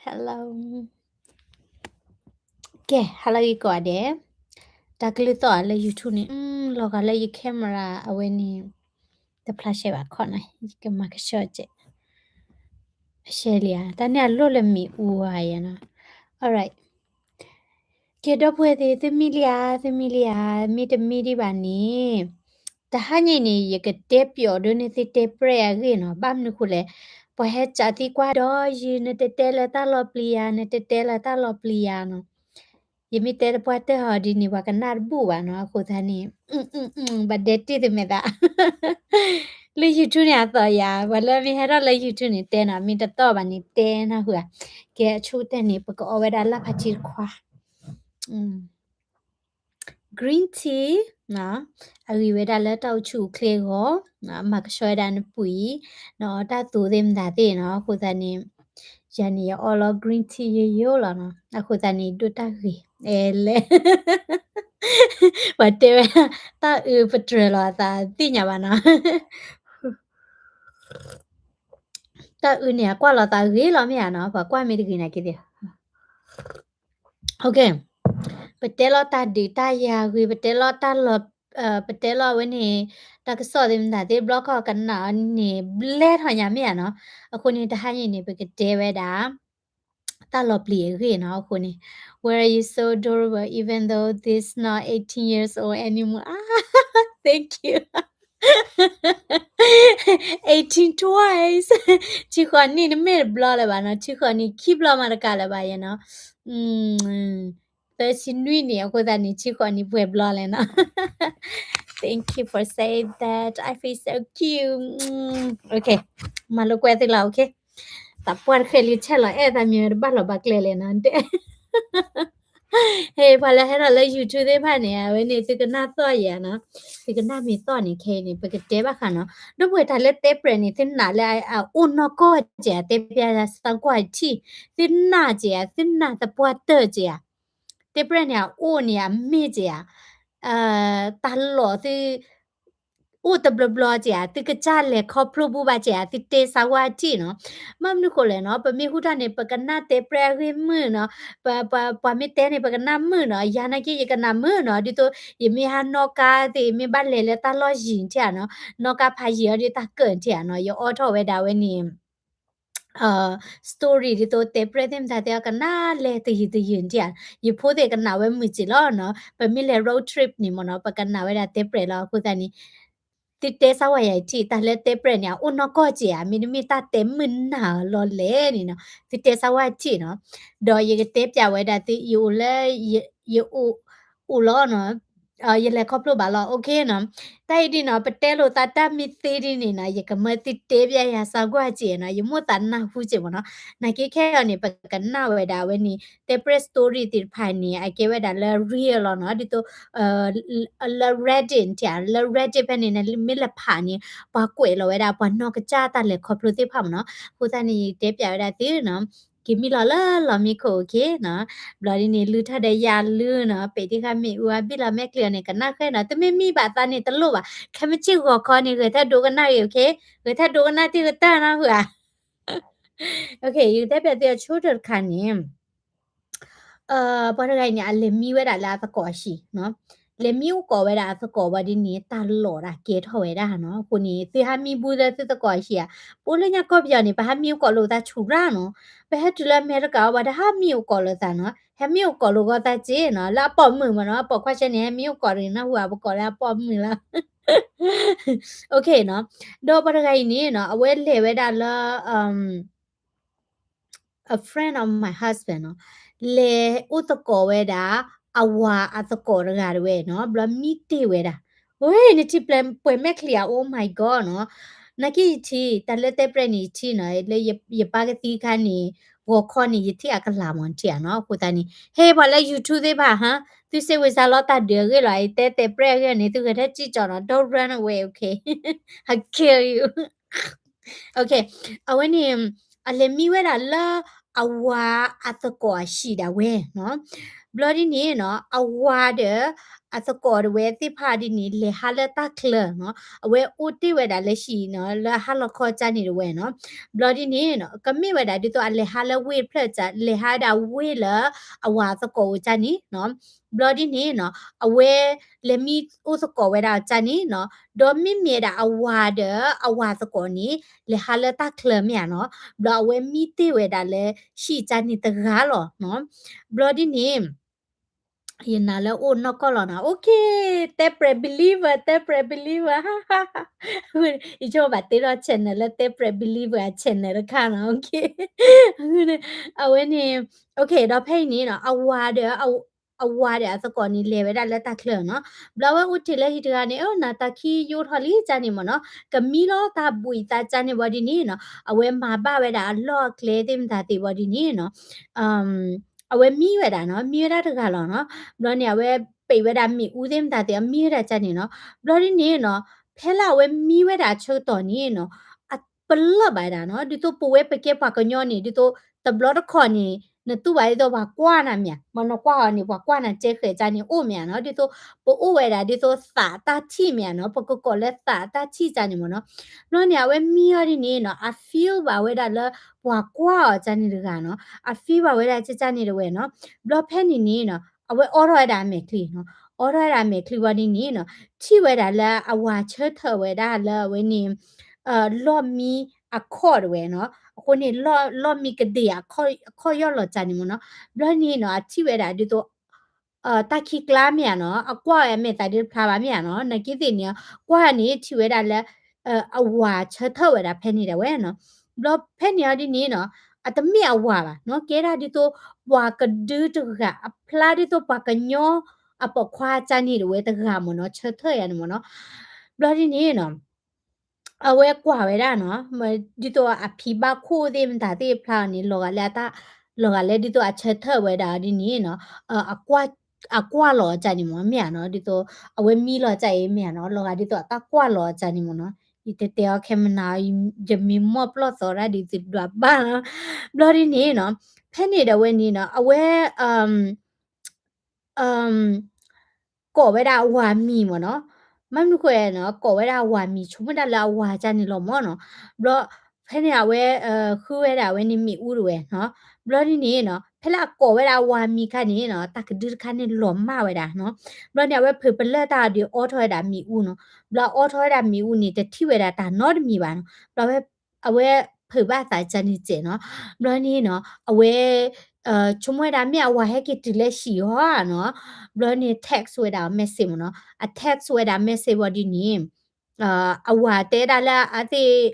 Hello. ကဲ hello ယကိးဂၤဒဲး, တၢ်ကလုၢ်သီၣ်လၢ YouTube န့ၣ် လီၤဂာ်လၢယ camera အဝဲန့ၣ် တဖျါရှဲဘၣ်ခီနီၤ, ယကမၤကဆှီကဲး, အရှဲလံဧါ, တၢ်န့ၣ်အလိၣ်လၢမ့ၣ်အူဧါယဲနီၤ, alright. ကဲ ဒီပုၢ်ဝဲၢ်သ့ၣ် သုမံလံဧါ သုမံလံဧါ, မ့ၢ်တမံဒံးဘၣ်န့ၣ် တဟါညါအံၤန့ၣ် ယကတဲပျီဒိးန့ၢ်သုတဲပြဲၣ်အဂ့ၢ်နီၤ, ဘၣ်မနုၤဃိလဲၣ်, ပှၤဟဲကးသံကွၢ်ဒီးယၤ နတတဲလၢတၢ်လီၤပျံၤယၤ, နတတဲလၢတၢ်လီၤပျံၤယၤနီၤ, ယမ့ၢ်တဲတပှၢ်တၢၢ်ဟီဒ်န့ၣ် ပှၤကနၣ်တဘူၣ်ဘၣ်နီၤ, အဃိသတးန့ၣ် ဘၣ်ဒဲတ့ၢ်သုမဲာ်သး လၢ YouTube န့ၣ်အသီၣ်ယၤ, ပှၤလၢမ့ၢ်ဟဲထီၣ်လၢ YouTube န့ၣ်တဲနီၤ, မ့ၢ်တသီၣ်ဘၣ်န့ၣ်တဲနၢ်ဟူဧါ, ကဲ အဆိကတၢၢ်န့ၣ် ပကအီဝဲဒၣ်လၢဖးထံတခွါ green tea နီၤ, အဂံၢ်ဝဲဒၣ်လၢတၢ်အိၣ်ဆူၣ်အိၣ်ချ့အဂီၢ်, မၤကဆှီဝဲဒၣ်နပှံၤ, နအီတၢ်သိးသ့ၣ်မတၤသ့ၣ်နီၤ, အဃိသတးန့ၣ် ယၤန့ၣ်ယအီလီၤ green tea ယိယိလီၤနီၤ, အဃိသတးန့ၣ် ဒိၣ်တၢ်ဂ့ၤ, အဲလဲၣ်, ပှၤတဲဝဲ တၢ်အုးပတြၢၤလီၤအသးသ့ၣ်ညါဘၣ်နီၤ, တၢ်အုးန့ၣ် အကွၢ်လီၤသးဂ့ၤလီၤမ့ၢ်ဧါနီၤ, ပှၤကွၢ်မ့ၢ်တဂ့ၤနာ်က့သ့ၣ် Okay, ပတဲလီၤတၢ်ဒုးတၢ်ယၤဂ့ၤ, ပတဲလီၤတၢ်လီၤ, ပတဲလီၤအဝဲန့ၣ် တၢ်ကစီၣ်သ့ၣ်မတၤသ့ၣ် ဘျီခီကနၣ်အီၤန့ၣ် ဘျဲထီၣ်ညါမ့ၢ်ဧါနီၤ, အဃိန့ၣ် တဟါညါအံၤန့ၣ် ပကတဲဝဲဒၣ် တၢ်လီၤပျံၤအဂ့ၢ်နီၤ, အဃိန့ၣ် Why are you so adorable even though this not eighteen years old anymore? Ah, thank you. Eighteen twice. ဆံဃိးနံၣ်တမ့ၢ်တဘျီလၢၤဘၣ်နီၤ, ဆံဃိးနံၣ်ခံဘျီမးတကးလၢၤဘၣ်ယဲနီၤ, သၢဆံနွံနံၣ် အဃိသတးန့ၣ် ဆံဃိးနံၣ်ပှဲၤဘျီလဲၣ်နီၤ. Thank you for saying that. I feel so cute. Okay, မၤလိကွဲသုလီၤ, okay. သးပှၢ်တဃဲးလံ ဆဲးလီၤအဲၣ်သးမံၤဝဲ တဘၣ်လီၤဘၣ်ကျဲလဲၣ်နီၤ, တဲ ဟဲ ပှၤလၢဟဲထီၣ်လၢ YouTube သ့ၣ်တဖၣ်န့ၣ် အဝဲန့ၣ် သုကနၣ်သီၣ်ယၤနီၤ, သုကနၣ်မ့ၢ်သီၣ်န့ၣ် ခဲအံၤန့ၣ် ပကတဲဘၣ်ဃးနီၤ, ဒီပုၢ်ဝဲၢ်တၢ်လၢတဲပြဲၣ်န့ၣ် သုနာ်လၢအအိၣ်နီၢ်ကီၢ်ကဲးဧါ, တဲပျၢ်သးကွၢ်ထံၣ်, သုနာ်ကဲးဧါ, သုနာ်သပှၢ်တၢၢ်ကဲးဧါ, တဲပြဲၣ်န့ၣ် အအိၣ်န့ၣ် အမ့ၢ်ကဲးဧါ, တၢ်လီၢ်သု အိၣ်တဘျီဘျီကဲးဧါ, သုကစၢ်လဲၤခီဖျိဘူးဘၣ်ကဲးဧါ, သုတဲစါဝါထံၣ်နီၤ. ဘၣ်မနုၤဃိလဲၣ်နီၤ, ပမ့ၢ်ဟူထီၣ်န့ၣ် ပကနၣ်တဲပြဲၣ်အဂ့ၢ်မုာ်နီၤ, ပ ပှၤမ့ၢ်တဲန့ၣ် ပကနၣ်မုာ်နီၤ, ယၤနာ်က့ ယကနၣ်မုာ်နီၤ, ဒ်သိး ယမ့ၢ်ဟးနီၣ်ကါသ့ၣ် မ့ၢ်ဘၣ်လဲၤလၢတၢ်လီၢ်ယံၤထံၣ်ဧါနီၤ, နီၣ်ကါဖးယံၤအီၤဒ်တၢ်ကၢၣ်ထံၣ်ဧါနီၤ, ယအီထီၣ်ဝဲဒၣ်ဝဲန့ၣ် story ဒ်သိးတဲပြဲၣ်သ့ၣ်မတၤသ့ၣ် အကနၣ်လဲၤတယုၢ်တယုၢ်ထံၣ်ဧါ, ယဖိသ့ၣ်ကနၣ်ဝဲမုာ်စ့ၢ်လီၤနီၤ, ပမ့ၢ်လဲၤ road trip န့ၣ်မ့ၢ်နီၤ, ပကနၣ်ဝဲဒၣ်တဲပြဲၣ်လီၤ, အဃိသတးန့ၣ် သုတဲစါဝါယၤထံၣ်, တၢ်လၢတဲပြဲၣ်န့ၣ် အအိၣ်နီၢ်ကီၢ်ကဲးဧါ, မ့တမ့ၢ်တၢ်တဲမုာ်နၢ်လီၤလဲၣ်န့ၣ်နီၤ, သုတဲစါဝါထံၣ်နီၤ, ဒီးယကတဲပျးဝဲဒၣ်သု ယအိၣ်လၢ ယအိၣ် အိၣ်လီၤနီၤ, ယလဲၤခီဖျိဘၣ်လီၤ, okay နီၤ, တၢ်အံၤဒ်နီၤ ပတဲလိာ်သးတၢ်မ့ၢ်သ့ဒ်န့ၣ်နီၤ, ယကမၢသုတဲပျးယၤစါကွၢ်ကဲးနီၤ, ယမိၣ်သးနၢ်ဟူကဲးမ့ၢ်နီၤ, နာ်က့ခဲအံၤန့ၣ် ပကနၣ်ဝဲဒၣ်ဝဲန့ၣ် တဲပြဲၣ် story သ့ၣ်တဖၣ်န့ၣ် အကဲဝဲဒၣ်လၢ real လီၤနီၤ, ဒ်သိး လၢ Reddit ထံၣ်ဧါ, လၢ Reddit ဖဲန့ၣ် မ့ၢ်လဲၤဖးန့ၣ် ပှၤကွဲးလီၤဝဲဒၣ် ပှၤနီၢ်ကစၢ်တၢ်လဲၤခီဖျိသ့ၣ်တဖၣ်မ့ၢ်နီၤ, အဃိသတးန့ၣ် ယတဲပျးဝဲဒၣ်သုနီၤ, က့ၤမံလီၤလၢလီၢ်မံခိၣ် okay နီၤ, ဘျီဒ်န့ၣ် လုၢ်ထီၣ်ဒီးယၤလုၢ်နီၤ, ပဲာ်တံၢ်ဃာ်မ့ၣ်အူအဘံၣ်လီၤမဲာ်ချံအီၤန့ၣ် ကနၣ်ဃဲနီၤ, တမ့ၢ်မံဘၣ်သးန့ၣ်တလိၣ်ဘၣ်, ခဲမုၢ်ဆ့ၣ်ဂီၤခီန့ၣ် ဂဲၤထၢၣ်ဒိကနၣ်ဂ့ၤ okay, ဂဲၤထၢၣ်ဒိကနၣ်တံၢ်ကတၢၢ်နီၤ ဟူဧါ, okay, ယကတဲပျးသုအဆိကတၢၢ်တခါန့ၣ် ပှၤတဂၤအံၤန့ၣ် အလဲၤမံဝဲဒၣ်လၢအသကိးအဟံၣ်နီၤ, လဲၤမံအိၣ်ကိးဝဲဒၣ်အသကိးဘၣ်ဒ်န့ၣ် တၢ်လီၢ်ဒၣ်ကဲထီၣ်ဝဲဒၣ်နီၤ, အဃိန့ၣ် သုဟးမံဘူးလၢသုသကိးအဟံၣ်ဧါ, ပအိၣ်လၢညါကီၢ်ပယီၤန့ၣ် ပဟးမံအိၣ်ကိးလိာ်သးဆူၣ်ရၣ်နီၤ, ပဟဲတုၤလၢအမဲရကၤအီၤ ပှၤတဟးမံအိၣ်ကိးလိာ်သးနီၤ, ဟဲမံအိၣ်ကိးလိာ်ဂီၢ်သးစ့ၢ်နီၤ, လၢအပိာ်မုၣ်မ့ၢ်နီၤ, အပိာ်ခွါဆဲန့ၣ် ဟဲမံအိၣ်ကိးတဂ့ၤ နၢ်ဟူဧါ, ပကိးလၢအပိာ်မုၣ်လီၤ okay နီၤ, ဒီးပှၤတဂၤအံၤန့ၣ်နီၤ အဝဲလဲၤဝဲဒၣ်လၢ a friend of my husband နီၤ, လဲၤအိၣ်သကိးဝဲဒၣ် အဝၤအသကိးတဂၤတဝဲနီၤ, ဘျီမံတ့ၢ်ဝဲဒၣ်, ဝဲ နထံၣ်ပှဲၤမဲာ်ချံဧါ, oh my god နီၤ, နာ်က့ယထံၣ် တၢ်လၢတဲပြဲၣ်န့ၣ်ယထံၣ်နီၤ, လၢယပၢ်ကသံခါန့ၣ် ဂီၤခီန့ၣ် ယထံၣ်အကလၤမ့ၢ်ထံၣ်ဧါနီၤ, အဃိသတးန့ၣ် ဟဲ ပှၤလၢ YouTube သ့ၣ်တဖၣ်ဟါ, သုစ့ဝဲစါလီၤတၢ်ဒုးအဂ့ၢ်လီၤ, ယတဲတဲပြဲၣ်အဂ့ၢ်န့ၣ် သုဂဲၤထၢၣ်စံၣ်ကၠီနီၤ, don't run away, okay, I kill you. Okay, အဝဲန့ၣ် အလဲၤမံဝဲဒၣ်လၢအဝၤအသကိးအဟံၣ်ဒၣ်ဝဲနီၤ, ဘျီဒ်န့ၣ်နီၤ အဝၤဒီး အသကိးတဝဲသ့ၣ်တဖၣ်ဒ်န့ၣ် လဲၤဟးလၢတၢ်ချၢနီၤ, အဝဲအိၣ်တ့ၢ်ဝဲဒၣ်လၢဟံၣ်နီၤ လၢဟါလီၤခီကၢ်န့ၣ်တဝဲနီၤ. ဘျီဒ်န့ၣ်နီၤ ကမ့ၢ်ဝဲဒၣ်ဒ်သိးအလဲၤဟးလၢဝ့ၢ်တဖျၢၣ် လဲၤဟးဝဲဒၣ်ဝ့ၢ်လၢအဝၤသကိးအိၣ်ကၢ်န့ၣ်နီၤ. ဘျီဒ်န့ၣ်နီၤ အဝဲလဲၤမံအိၣ်သကိးဝဲဒၣ်ကၢ်န့ၣ်နီၤ, ဒီးမ့မ့ၢ်ဒၣ်အဝၤဒီးအဝၤသကိးန့ၣ် လဲၤဟးလၢတၢ်ချၢမ့ၢ်ဧါနီၤ. ဘျီအဝဲမံတ့ၢ်ဝဲဒၣ်လၢဟံၣ်ကၢ်န့ၣ်တဂၤလီၤနီၤ. ဘျီဒ်န့ၣ် ယနာ်လၢအိၣ်နီၢ်ကီၢ်လီၤနီၤ. အ တဲပြဲး believer တဲပြဲး believer ယဆိကမိၣ်ဘၣ်တ့ထီၣ် channel လၢတဲပြဲး believer အ channel တခါနီၤ. အဝဲန့ၣ် ဒီးဖဲအံၤန့ၣ်နီၤ အဝၤဒီး အဝၤဒီးအသကိးန့ၣ် လဲၤဝဲဒၣ်လၢတၢ်ချၢနီၤ. ဘျီအဝဲအိၣ်တ့ၢ်လၢဟံၣ်တဂၤန့ၣ် အၢ နတၢ်ခံယိထီၣ်လံကၢ်န့ၣ်မ့ၢ်နီၤ, ကမံလီၤတၢ်ဘှံးသးကၢ်န့ၣ်ဝံၤဒ်န့ၣ်နီၤ, အဝဲမၤဘၣ်ဝဲဒၣ်အလီၢ်အကျဲသ့ၣ်မတၤသ့ၣ်ဝံၤဒ်န့ၣ်နီၤ အဝဲမံဝဲဒၣ်နီၤ, မံဝဲဒၣ်တဂၤလီၤနီၤ. ဘျီန့ၣ်အဝဲပံးဝဲဒၣ်မ့ၣ်အူသ့ၣ်မတၤသ့ၣ် အမံဝဲဒၣ်ကၢ်န့ၣ်နီၤ. ဘျီဒ်န့ၣ်နီၤ ဖဲလၢအဝဲမံဝဲဒၣ်အဆၢကတီၢ်န့ၣ်နီၤ အပလၢၢ်ဘၣ်ဝဲဒၣ်နီၤ, ဒ်သိးပဝဲပကဲပှၤကညီန့ၣ် ဒ်သိးတဘျီတခီၣ်န့ၣ် နတူၢ်ဘၣ်ဒ်သိးပှၤကွၢ်နၤမ့ၢ်ဧါ, မ့ၢ်နကွၢ်အီၤန့ၣ် ပှၤကွၢ်နၤကဲဃဲးကၢ်န့ၣ်အိၣ်မ့ၢ်ဧါနီၤ, ဒ်သိးပအိၣ်ဝဲဒၣ်ဒ်သိးသးတၢ်ထံၣ်မ့ၢ်ဧါနီၤ, ပကကိးလၢသးတၢ်ထံၣ်ကၢ်န့ၣ်မ့ၢ်နီၤ. ဘျီန့ၣ် အဝဲမံအီၤဒ်န့ၣ်နီၤ အ feel ဘၣ်ဝဲဒၣ်လၢပှၤကွၢ်အီၤကၢ်န့ၣ်တဂၤနီၤ, အ feel ဘၣ်ဝဲဒၣ်ကၢ်ကၢ်န့ၣ်တဝဲနီၤ. ဘျီဖဲန့ၣ်န့ၣ်နီၤ အဝဲအိးထီၣ်ဝဲဒၣ်အမဲာ်ချံနီၤ, အိးထီၣ်ဝဲဒၣ်အမဲာ်ချံဝံၤဒ်န့ၣ်နီၤ ထံၣ်ဝဲဒၣ်လၢအဝၤဆၢထၢၣ်ဝဲဒၣ်လၢအဝဲန့ၣ် လီၢ်မံအခီၣ်တဝဲနီၤ, အဃိန့ၣ် လီၢ်မံကဒ့ၣ်အခီၣ်ယီၢ်လီၤကၢ်န့ၣ်မ့ၢ်နီၤ. ဘျီန့ၣ်နီၤ အထံၣ်ဝဲဒၣ်ဒ်သိး တၢ်ခံးကျါမ့ၢ်ဧါနီၤ, အကွၢ်ဝဲအမဲာ်သးဒ်တဖျါဘၣ်မ့ၢ်ဧါနီၤ, နာ်က့သ့ၣ်န့ၣ် ကွၢ်န့ၣ်ထံၣ်ဝဲဒၣ်လၢ အဝၤဆၢထၢၣ်ဝဲဒၣ်ဖဲန့ၣ်ဒၣ်ဝဲနီၤ. ဘျီဖဲန့ၣ်အီၤဒ်န့ၣ်နီၤ အတမ့ၢ်အဝၤဘၣ်နီၤ, ကဲဒၣ်ဒ်သိးပှၤကဒုတဂၤ အဖျါဒ်သိးပှၤကညီအပိာ်ခွါကၢ်န့ၣ်တဝဲတဂၤမ့ၢ်နီၤ, ဆၢထၢၣ်ယၤန့ၣ်မ့ၢ်နီၤ. ဘျီဒ်န့ၣ်နီၤ အဝဲကွၢ်ဝဲဒၣ်နီၤ, ဒ်သိးအဖံဘၣ်ခိၣ်သ့ၣ်မတၤသ့ၣ်ဖျါအီၤန့ၣ် လီၤဂာ်လၢအတၢ် လီၤဂာ်လၢဒ်သိးအဆၢထၢၣ်ဝဲဒၣ်ဒ်န့ၣ်နီၤ, အကွၢ်လီၤအီၤကၢ်န့ၣ်မ့ၢ်မ့ၢ်ဧါနီၤ, ဒ်သိး အဝဲမံလီၤကၢ်အံၤမ့ၢ်ဧါနီၤ, လီၤဂာ်ဒ်သိးအတၢ်ကွၢ်လီၤအီၤကၢ်န့ၣ်မ့ၢ်နီၤ, ယတဲတဲအီၤခဲမနၤ, ယမ့ၢ်မီၢ်ပျီၢ်သီဒၣ်ဒ်သုဒွးဘၣ်လီၤ. ဘျီဒ်န့ၣ်နီၤ, ဖဲန့ၣ်ဒီးဝဲန့ၣ်နီၤ အဝဲ ကိးဝဲဒၣ်အဝၤမံၤမ့ၢ်နီၤ, မ့ၢ်မနုၤဃိနီၤ ကိးဝဲဒၣ်အဝၤမံၤ ဆိကမိၣ်ဒၣ်လၢအဝၤကၢ်န့ၣ်လီၤမ့ၢ်နီၤ. ဘျီ ဖဲန့ၣ်အဝဲ ဃုဝဲဒၣ်အဝဲန့ၣ်မ့ၣ်အူတဝဲနီၤ. ဘျီဒ်န့ၣ်နီၤ ဖဲလၢအကိးဝဲဒၣ်အဝၤမံၤခါန့ၣ်နီၤ တၢ်ကဒုတခါန့ၣ်လီၤမၢ်ဝဲဒၣ်နီၤ. ဘျီန့ၣ် အဝဲဖုးပလၢၢ်တၢ်အီၤဒီးအိးထီၣ်ဝဲဒၣ်မ့ၣ်အူနီၤ. ဘျီအိးထီၣ်ဝဲဒၣ်မ့ၣ်အူန့ၣ် တထံၣ်ဝဲဒၣ်တၢ်နီတမံၤဘၣ်နီၤ. ဘျီ အဝဲဖုးဘၣ်သးကၢ်န့ၣ်စဲးနီၤ. ဘျီန့ၣ်နီၤ အဝဲ ဆိကမိၣ်ဝဲဒၣ်မ့ၢ်အဝၤဟဲက့ၤတုၤလၢဟံၣ်ဧါနီၤ. ဘျီန့ၣ် text ဝဲဒၣ် message မ့ၢ်နီၤ. အ text ဝဲဒၣ် message ဝံၤဒ်န့ၣ် အဝၤတဲဒၣ်လၢအသ့ၣ်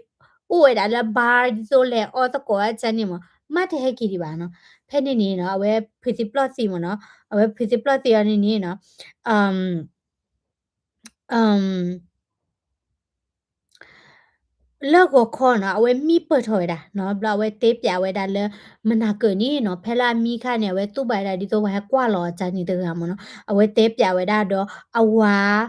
အိၣ်ဝဲဒၣ်လၢ bar ဒ်သိးလဲၤအီသကိးအကၢ်န့ၣ်မ့ၢ် မ့ၢ်တဟဲက့ၤဒံးဘၣ်နီၤ. ဖဲန့ၣ်န့ၣ်နီၤ အဝဲဖုးသံပျီၢ်သံမ့ၢ်နီၤ. အဝဲဖုးသံပျီၢ်သံအီၤန့ၣ်န့ၣ်နီၤ လၢဂီၤခီနီၤ အဝဲမံပၢၢ်ထီၣ်ဝဲဒၣ်နီၤ. ဘျီအဝဲတဲပျးဝဲဒၣ်လၢ မနၤကၢၢ်န့ၣ်နီၤ ဖဲလၢအမံခါန့ၣ် အဝဲတူၢ်ဘၣ်ဝဲဒၣ်ဒ်သိးပှၤဟဲကွၢ်လီၤအကၢ်န့ၣ်တဂၤမ့ၢ်နီၤ. အဝဲတဲပျးဝဲဒၣ်ဒီး အဝၤ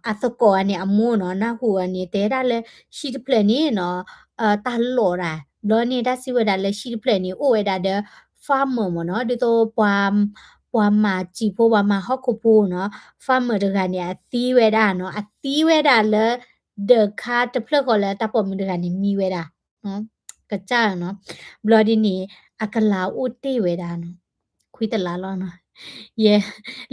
အသကိးအန့ၣ်အမိၢ်နီၤ နၢ်ဟူအန့ၣ် တဲဒၣ်လၢ ဟံၣ်တဖျၢၣ်န့ၣ်နီၤ တၢ်လီၤတၢ် ဘျီန့ၣ် တၢ်စံးဝဲဒၣ်လၢဟံၣ်တဖျၢၣ်န့ၣ် အိၣ်ဝဲဒၣ်ဒီး farmer မ့ၢ်နီၤ ဒ်သိး ပှၤမၤစံာ်ဖိ ပှၤမၤဟီၣ်ခိၣ်ဖိနီၤ farmer တဂၤန့ၣ် အသံဝဲဒၣ်နီၤ အသံဝဲဒၣ်လၢ ဒၢးခါတဖျၢၣ်ဃီလၢတၢ်ပိာ်မုၣ်တဂၤန့ၣ်မံဝဲဒၣ် ကစၢ်နီၤ ဘျီဒ်န့ၣ် အကလၤအိၣ်တ့ၢ်ဝဲဒၣ်နီၤ ခွံတလါလီၤနီၤ ယဲ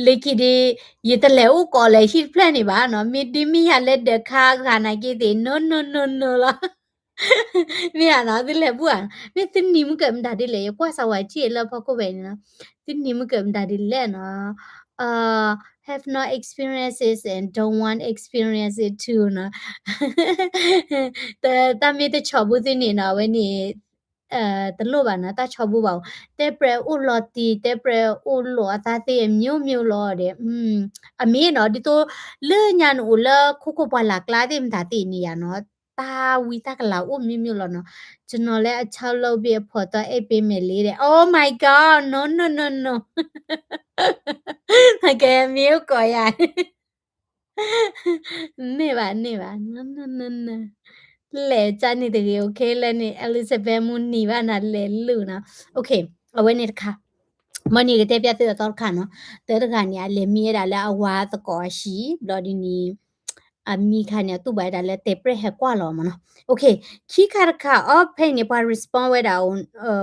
လၢခံဒ် ယတလဲၤအိၣ်ကိးလၢဟံၣ်တဖျၢၣ်န့ၣ်ဘၣ်နီၤ မ့ၢ်ဒ်မ့ၢ်ယၤလၢဒၢးခါဂၤနာ်က့သ့ၣ် no no no no လီၤ မ့ၢ်ဧါနီၤ သုလဲၤဘူၣ်ဧါ မ့ၢ်သုနံၤမုၢ်ကၢးမတၤဒ်လဲၣ် ယကွၢ်စးဝၤထံၣ်လၢဖီခိၣ်ဖဲန့ၣ်နီၤ သုနံၤမုၢ်ကၢးမတၤဒ်လဲၣ်နီၤ have no experiences and don't want experience it too နီၤ တၢ်မ့ၢ်တဆီၣ်ဘိသုန့ၣ်နီၤ အဝဲန့ၣ် တလိၣ်ဘၣ်နီၤ တၢ်ဆီၣ်ဘိဘၣ်အိၣ် တဲပြဲးအိၣ်လီၤတံၢ် တဲပြဲးအိၣ်လီၤအသးသ့ မျိုးမျိုးလီၤဒီး အမ့ၢ်နီၤ ဒ်သိး လၢညါနအိၣ်လၢခိခိၣ်ပှၢ်လၢ်ကျါသ့ၣ်မတၤသ့ၣ်န့ၣ်ယါနီၤ တၢ်ဝံတၢ်ကလၤအိၣ် မျိုးမျိုး လီၤနီၤ ကျွန်တော်လည်း အချက်အလက် ပေးဖို့ သွား အိပ်ပေးမယ် လေး တဲ့ Oh my god no no no no ကဲမ့ၢ်အိၣ်ကိးယၤ န့ၢ်ဘၣ်န့ၢ်ဘၣ် လဲၤကၢ်န့ၣ်တဂ့ၤ okay လၢန့ၣ် Elizabeth မူနံၤဘၣ်နၤလဲၤလူၤနီၤ okay အဝဲန့ၣ်တခါ မ်န့ၣ်ကတဲပျးသုအသီတခါနီၤ, တၢတဂၤန့ၣ် အလဲၤမံဝဲဒၣ်လၢအဝၤသကိးအဟံၣ် ဘျီဒ်န့ၣ် အမံခါန့ၣ် အတူၢ်ဘၣ်ဝဲဒၣ်လၢတဲပြဲၣ်ဟဲကွၢ်လီၤမ့ၢ်နီၤ. ခံခါတခါအီၤဖဲအံၤန့ၣ် ပှၤ respond ဝဲဒၣ်,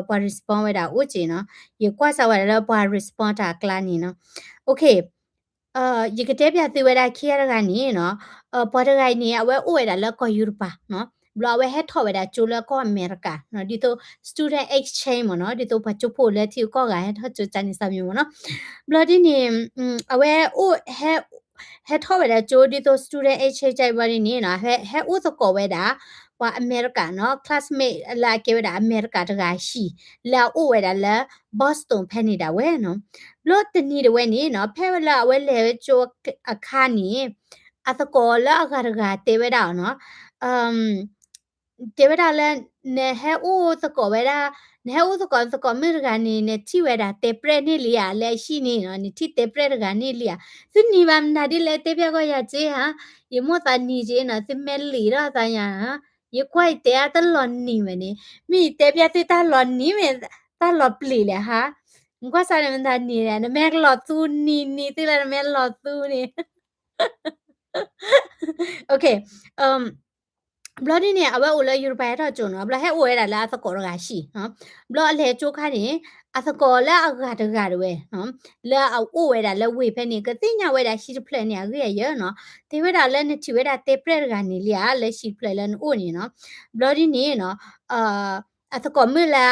ပှၤ respond ဝဲဒၣ်အိၣ်က့နီၤ, ယကွၢ်စၢ်ဝဲဒၣ်လၢပှၤ respond တၢ်အကျါန့ၣ်နီၤ. ယကတဲပျးသုဝဲဒၣ်ခံဂၤတဂၤန့ၣ်နီၤ, ပှၤတဂၤအံၤန့ၣ် အဝဲအိၣ်ဝဲဒၣ်လၢကီၢ်ယူရပၤနီၤ, ဘျီအဝဲဟဲထီၣ်ဝဲဒၣ်ကၠိလၢကီၢ်အမဲရကၤနီၤ, ဒ်သိး student exchange မ့ၢ်နီၤ, ဒ်သိးပှၤကၠိဖိလၢထံဂုၤကီၢ်ဂၤဟဲထီၣ်ကၠိကၢ်န့ၣ် စၢ်မံၤမ့ၢ်နီၤ. ဘျီဒ်န့ၣ် အဝဲအိၣ် ဟဲထီၣ်ဝဲဒၣ်ကၠိဒ်သိး student exchange ဘျီဒ်န့ၣ်နီၤ, ဟဲအိၣ်သကိးဝဲဒၣ် ပှၤအမဲရကၤနီၤ classmate လၢအကဲဝဲဒၣ်အမဲရကၤတဂၤဟံၣ် လၢအအိၣ်ဝဲဒၣ်လၢ Boston ဖဲန့ၣ်ဒၣ်ဝဲနီၤ. ဘျီတနံၤတဝဲန့ၣ်နီၤ, ဖဲဝဲလၢအဝဲလဲၤဝဲကၠိအခါန့ၣ် အသကိးလၢအဂၤတဂၤတဲဝဲဒၣ်အီၤနီၤ, တဲဝဲဒၣ်လၢ နဟဲအိၣ်သကိးဝဲဒၣ်, နဟဲအိၣ်သကိးသကိးမုၣ်တဂၤန့ၣ် နထံၣ်ဝဲဒၣ်တဲပြဲၣ်န့ၣ်လံဧါ, လၢအဟံၣ်န့ၣ်နီၤ, နထံၣ်တဲပြဲၣ်တဂၤန့ၣ်လံဧါ. သုနံၤဘၣ်မနုၤဒ်လဲၣ် တဲပျးကီၢ်ယၤက့ဧါ, ယမိၣ်သးနံၤက့နီၤ, သုမ့ၢ်လံာ်ထီၣ်သးယၤ, ယကွၢ်ယတဲအါတလီၤနံၤဝဲန့ၣ်, မ့ၢ်ယတဲပျးသုတၢ်လီၤနံၤမ့ၢ် တၢ်လီၤပျံၤလဲၣ်ဟါ, နကွၢ်စၢ်န့ၣ်မတၤနံၤလဲၣ်, နမ့ၢ်ကလီၤသူနံၤနံၤသုလၢနမ့ၢ်လီၤသူန့ၣ် ဘျီဒ်န့ၣ် အဝဲအိၣ်လၢယူရပၤဟဲထီၣ်ကၠိနီၤ, ဘျီဟဲအိၣ်ဝဲဒၣ်လၢအသကိးတဂၤဟံၣ်, ဘျီအလဲၤကၠိခါန့ၣ် အသကိးလၢအဂၤတဂၤတဝဲ လၢအအိၣ်ဝဲဒၣ်လၢဝ့ၢ်ဖဲန့ၣ် ကသ့ၣ်ညါဝဲဒၣ်ဟံၣ်တဖျၢၣ်န့ၣ် အဂ့ၢ်အယၢၤနီၤ, တဲဝဲဒၣ်လၢနထံၣ်ဝဲဒၣ်တဲပြဲၣ်တဂၤန့ၣ်လံဧါ လၢဟံၣ်တဖျၢၣ်လၢနအိၣ်န့ၣ်နီၤ, ဘျီဒ်န့ၣ်နီၤ အသကိးမုၣ်လၢ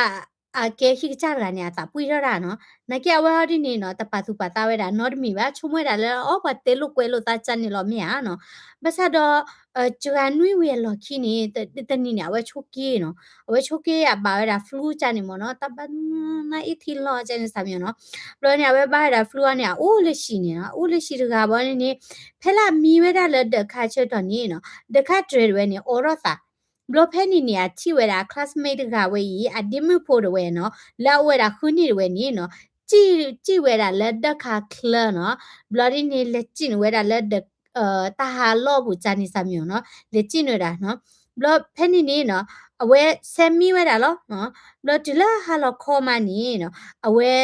အကဲဟံၣ်ကစၢ်တဂၤန့ၣ် အသးပှံၢ်ထီၣ်ဒၣ်နီၤ, နာ်က့အဝဲဟီဒ်န့ၣ်နီၤ တပာ်သူၣ်ပာ်သးဝဲဒၣ်နီတမံၤဘၣ်, ဆိကမိၣ်ဝဲဒၣ်လၢအီ ပှၤတဲလိာ်ကွဲလိာ်သးကၢ်န့ၣ်လီၤမ့ၢ်ဧါနီၤ, ဘၣ်ဆၣ်ဒီး စှၤနွံဝံၤအလီၢ်ခံန့ၣ် တနံၤန့ၣ် အဝဲဆိက့နီၤ, အဝဲဆိက့အဘၣ်ဝဲဒၣ် flu ကၢ်န့ၣ်မ့ၢ်နီၤ, တၢ်ဘၣ်နအ့ၣ်ထံလီၤကၢ်န့ၣ် စၢ်မံၤနီၤ, ဘျီန့ၣ် အဝဲဘၣ်ဝဲဒၣ် flu အီၤန့ၣ် အအိၣ်လၢဟံၣ်န့ၣ်နီၤ, အအိၣ်လၢဟံၣ်တဂၤဘၣ်န့ၣ်န့ၣ် ဖဲလၢအမံဝဲဒၣ်လၢဒၢးခါဆၢကတီၢ်န့ၣ်နီၤ, ဒၢးခါတြဲၤတဝဲန့ၣ် အိးထီၣ်သး ဘျီဖဲန့ၣ်န့ၣ် အထံၣ်ဝဲဒၣ် classmate တဂၤဝဲအံၤ အဒ့မုၣ်ဖိတဝဲနီၤ, လၢအအိၣ်ဝဲဒၣ်ဃုနံၣ်တဝဲန့ၣ်နီၤ, စံၣ်ဝဲဒၣ်လၢဒၢးခါချၢနီၤ, ဘျီဒ်န့ၣ် လဲၤစံၣ်န့ၢ်ဝဲဒၣ်လၢ တၢ်ဟးလီၢ်ပူၤကၢ်န့ၣ် စၢ်မံၤနီၤ, လဲၤစံၣ်န့ၢ်ဝဲဒၣ်နီၤ, ဘျီဖဲန့ၣ်န့ၣ်နီၤ, အဝဲဆဲမံဝဲဒၣ်လီၤ, ဘျီတုၤလၢဟါလီၤခီမးန့ၣ်နီၤ, အဝဲ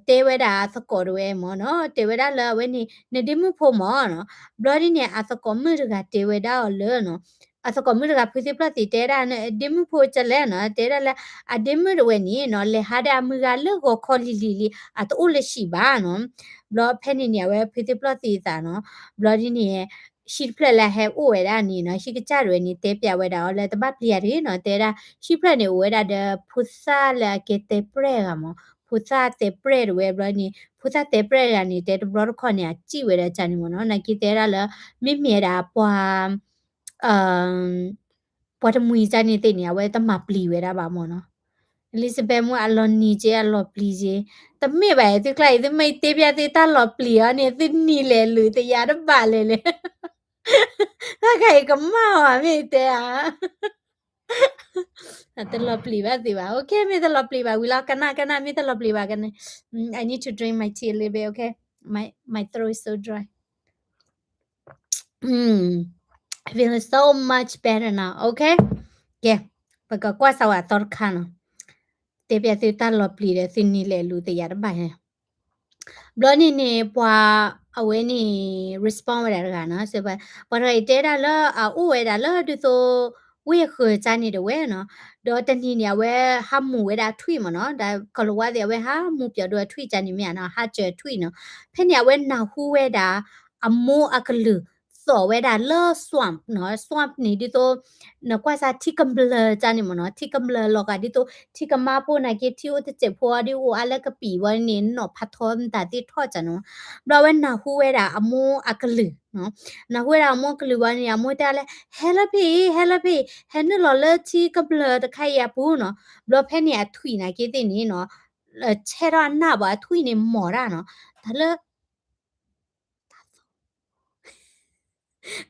တဲဝဲဒၣ်အသကိးတဝဲမ့ၢ်နီၤ, တဲဝဲဒၣ်လၢအဝဲန့ၣ် နဒ့မုၣ်ဖိမ့ၢ်နီၤ, ဘျီဒ်န့ၣ် အသကိးမုၣ်တဂၤတဲဝဲဒၣ်အီၤလၢနီၤ, အသကိးမုၣ်တဂၤ ဖုသ့ၣ်ပျီၢ်သံးတဲဒၣ် ဒ့မုၣ်ဖိကလဲၣ်နီၤ, တဲဒၣ်လၢ အဒ့မုၣ်တဝဲန့ၣ်နီၤ လဲၤဟးဒီးအမုၢ်ဂၤလၢဂီၤခီလံၤလံၤလံၤ အတအိၣ်လၢဟံၣ်ဘၣ်နီၤ, ဘျီဖဲန့ၣ်န့ၣ် အဝဲဖုသ့ၣ်ပျီၢ်သံးအသးနီၤ, ဘျီဒ်န့ၣ် ဟံၣ်တဖျၢၣ်လၢဟဲအိၣ်ဝဲဒၣ်န့ၣ်နီၤ, ဟံၣ်ကစၢ်တဝဲန့ၣ် တဲပျးဝဲဒၣ်အီၤလၢတဘၣ်ပျံၤယၤတဂ့ၤနီၤ, တဲဒၣ် ဟံၣ်ဖျၢၣ်န့ၣ် အိၣ်ဝဲဒၣ်ဒီး ဖိသၣ်လၢအကဲတဲပြဲၣ်တဂၤမ့ၢ်, ဖိသၣ်တဲပြဲၣ်တဝဲဘျီန့ၣ် ဖိသၣ်တဲပြဲၣ်တဂၤန့ၣ် တဲတဘျီတခီၣ်န့ၣ် အစံၣ်ဝဲဒၣ်ကၢ်န့ၣ်မ့ၢ်နီၤ, နာ်က့တဲဒၣ်လၢ မ့မ့ၢ်ဒၣ်ပှၤ ပှၤတမှံၤကၢ်န့ၣ်သ့ၣ်န့ၣ် အဝဲတမၤပျံၤဝဲဒၣ်ဘၣ်မ့ၢ်နီၤ, Elizabeth မ့ၢ်အလီၤနံၤက့ အလီၤပျံၤက့, တမ့ၢ်ဘၣ် သုကျါအံၤ သုမ့ၢ်တဲပျးသုတၢ်လီၤပျံၤအီၤန့ၣ် သုနံၤလဲၤလုာ်တယၤတဘၣ်လဲၣ်လဲၣ်, တၢ်ခါအံၤကမၣ်အီၤမ့ၢ်တဲဧါ တလီၤပျံၤဘၣ်သ့ဘၣ်, OK မ့ၢ်တလီၤပျံၤဘၣ်ဝံၤလီၤ, ကနၣ်ကနၣ် မ့ၢ်တလီၤပျံၤဘၣ်ကနၣ်, I need to drink my tea a little bit, OK, my my throat is so dry. Mm, I feel so much better now, OK. ကဲ, ပကကွၢ်စၢ်ဝဲအသီတခါနီၤ, တဲပျးသုတၢ်လီၤပျံၤဒီးသုနံၤလဲၤလုာ်တယၤတဘၣ်န့ၣ် ဘျီန့ၣ်န့ၣ် ပှၤအဝဲန့ၣ် respond ဝဲဒၣ်တဂၤနီၤ, ပှၤတဂၤအံၤတဲဒၣ်လၢအအိၣ်ဝဲဒၣ်လၢဒ်သိး ဝ့ၢ်အဃၢၤကၢ်န့ၣ်တဝဲနီၤ, ဒီးတနံၤန့ၣ် အဝဲဟးမူၤဝဲဒၣ်အထွံၣ်မ့ၢ်နီၤ, ဒီးကီၤလၤဝါသ့ၣ် အဝဲဟးမူၤပျီၤဒိအထွံၣ်ကၢ်န့ၣ်မ့ၢ်ဧါနီၤ, ဟးစၢၤထွံၣ်နီၤ, ဖဲန့ၣ် အဝဲနၢ်ဟူဝဲဒၣ် အမိၢ်အကလုၢ် သိးဝဲဒၣ်လၢ swamp နီၤ, swamp န့ၣ်ဒ်သိး နကွၢ်စၢ်ထံကမျၢၢ်ကၢ်န့ၣ်မ့ၢ်နီၤ, ထံကမျၢၢ်လီၤဂာ်ဒ်သိး ထံကမါပိၢ်နာ်က့ ထံအိၣ်တစဲးဖိအီၤဒ်အိၣ်အါလၢကပံာ်ဝဲန့ၣ် နီၣ်ဖးထီမတၤသ့ၣ်ထီၣ်ကၢ်နီၤ, ဘျီအဝဲနၢ်ဟူဝဲဒၣ်အမိၢ်အကလုၢ်နီၤ, နၢ်ဟူဝဲဒၣ်အမိၢ်အကလုၢ်ဝံၤန့ၣ် အမိၢ်တဲလၢ ဟဲလၢဖဲအံၤ ဟဲလၢဖဲအံၤ ဟဲနုာ်လီၤလၢထံကမျၢၢ်တခါအံၤအပူၤနီၤ, ဘျီဖဲန့ၣ်အထွံၣ်နာ်က့သ့ၣ်န့ၣ်နီၤ ဆဲထီၣ်အနၢ်ဘၣ် အထွံၣ်န့ၣ်မီၤတၢ်နီၤ, တၢ်လၢ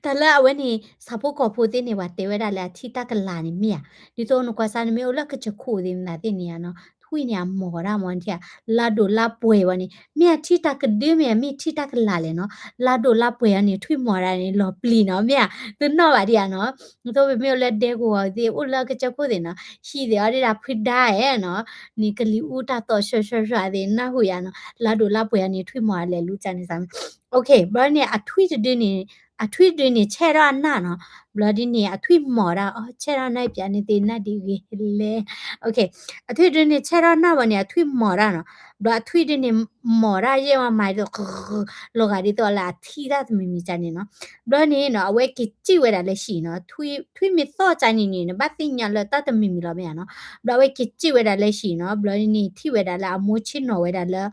တၢ်လၢအဝဲန့ၣ် ဆၣ်ဖိကီၢ်ဖိသ့ၣ်န့ၣ် ပှၤတဲဝဲဒၣ်လၢအထံၣ်တၢ်ကလၤန့ၣ်မ့ၢ်ဧါ, ဒ်သိးနကွၢ်စၢ်နမ့ၢ်အိၣ်လၢကစၢၢ်ခိၣ်သ့ၣ်မတၤသ့ၣ်န့ၣ်ဧါနီၤ, အဝဲန့ၣ်အထွံၣ်န့ၣ်အမီၤတၢ်မ့ၢ်ထံၣ်ဧါ, လါဒိၣ်လါပှဲၤဝဲန့ၣ် မ့ၢ်အထံၣ်တၢ်ကဒုမ့ၢ် မ့ၢ်ထံၣ်တၢ်ကလၤလဲၣ်နီၤ, လါဒိၣ်လါပှဲၤအီၤန့ၣ် ထွံၣ်မီၤတၢ်န့ၣ် လီၤပျံၤနီၤ, မ့ၢ်ဧါ, သုနီၣ်ဘၣ်ဒံးဧါနီၤ, သိးပမ့ၢ်အိၣ်လၢဒဲကဝီၤသ့ၣ် အိၣ်လၢကစၢၢ်ခိၣ်သ့ၣ်နီၤ, ဟံးသ့ၣ်အီၤဒၣ်ဖုဒါဧဲနီၤ, န့ၣ်ကလံၤအူတၢ်သီၣ်ဆှၢဆှၢဆှၢသ့ၣ် နၢ်ဟူယါနီၤ, လါဒိၣ်လါပှဲၤအီၤန့ၣ် ထွံၣ်မီၤတၢ်လဲၤလူၤကၢ်န့ၣ်စ့ၢ်, ဘျီန့ၣ် အထွံၣ်တဒုန့ၣ် အထွံၣ်တဒုန့ၣ် ဆဲးထီၣ်အနၢ်နီၤ, ဘျီဒ်န့ၣ် အထွံၣ်မီၤတၢ် အိ ဆဲးထီၣ်နၢ် ပျးန့ၢ်သ့ၣ်နၢ်ဒ်ဂ့ၤလဲၣ်, အထွံၣ်တဒုန့ၣ် ဆဲးထီၣ်နၢ်ဝဲန့ၣ် အထွံၣ်မီၤတၢ်နီၤ, ဘျီအထွံၣ်ဒုန့ၣ် မီၤတၢ်ယဲၢ်ဝဲမၤဒ်သိး လီၤဂာ်ဒ်သိးလၢအထံၣ်တၢ်တမံၤမံၤကၢ်န့ၣ်နီၤ, ဘျီန့ၣ်နီၤ အဝဲက့ၤစံၣ်ဝဲဒၣ်လၢဟံၣ်နီၤ, ထွံၣ်မ့ၢ်သီၣ်ကၢ်န့ၣ်န့ၣ် နဘၣ်သ့ၣ်ညါလၢတၢ်တမံၤမံၤလီၤမ့ၢ်ဧါနီၤ, ဘျီအဝဲက့ၤစံၣ်ဝဲဒၣ်လၢဟံၣ်နီၤ, ဘျီန့ၣ်ထံၣ်ဝဲဒၣ်လၢအမိၢ်ဆ့ၣ်နီၤဝဲဒၣ်လၢ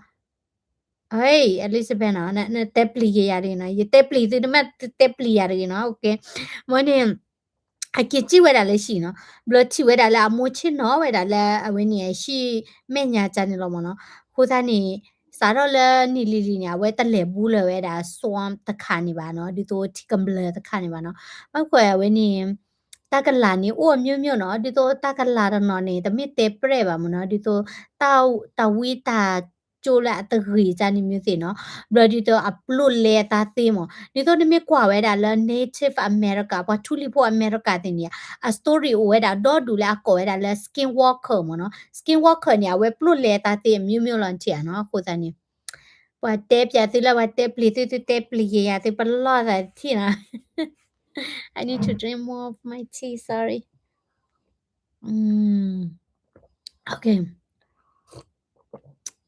Hey Elizabeth နီၤ, နတဲပျံၤက့ၤယၤတဂ့ၤနီၤ, ယတဲပျံၤသုတမ့ၢ်တဲပျံၤယၤတဂ့ၤနီၤ, မ့ၢ်န့ၣ် အက့ၤစံၣ်ဝဲဒၣ်လၢဟံၣ်နီၤ, ဘျီထံၣ်ဝဲဒၣ်လၢအမိၢ်ဆ့ၣ်နီၤဝဲဒၣ်လၢအဝဲန့ၣ် ဟံၣ်မဲာ်ညါကၢ်န့ၣ်လီၤမ့ၢ်နီၤ, အဃိသတးန့ၣ် စးထီၣ်လၢနံၣ်လံၤလံၤန့ၣ် အဝဲတလဲၤဘူးလၢၤဝဲဒၣ် swamp တခါန့ၣ်ဘၣ်နီၤ, ဒ်သိးထံကမျၢၢ်တခါန့ၣ်ဘၣ်နီၤ, ဘၣ်ခွဲးအဝဲန့ၣ် တၢ်ကလၤန့ၣ် အိၣ်အမျိုးမျိုးနီၤ, ဒ်သိးတၢ်ကလၤတနီၤန့ၣ် တမ့ၢ်တဲပြဲၣ်ဘၣ်မ့ၢ်နီၤ, ဒ်သိး တၢ်ဝံတၢ်ကၠိလၢအတဂ့ၤကၢ်န့ၣ်မျိုးသ့ၣ်နီၤ, ဘျီဒ်သိးအပျိၢ်လဲအသးသ့မ့ၢ်, ဒ်သိးနမ့ၢ်ကွၢ်ဝဲဒၣ်လၢ Native America ပှၤထူလံၤဖိအမဲရကၤသ့ၣ်န့ၣ် အ story အိၣ်ဝဲဒၣ်ဒီဒူၣ်လၢအကိးဝဲဒၣ်လၢ Skinwalker မ့ၢ်နီၤ, Skinwalker န့ၣ် အဝဲပျိၢ်လဲအသးသ့ အမျိုးမျိုးလီၤ နထံၣ်ဧါနီၤ, အဃိသတးန့ၣ် ပှၤတဲပျးသုလၢပှၤတဲပျံၤသု သုတဲပျံၤက့ၤယၤ သုပလီၢ်သးတထံၣ်နီၤ, I need to drink more of my tea, sorry. Okay.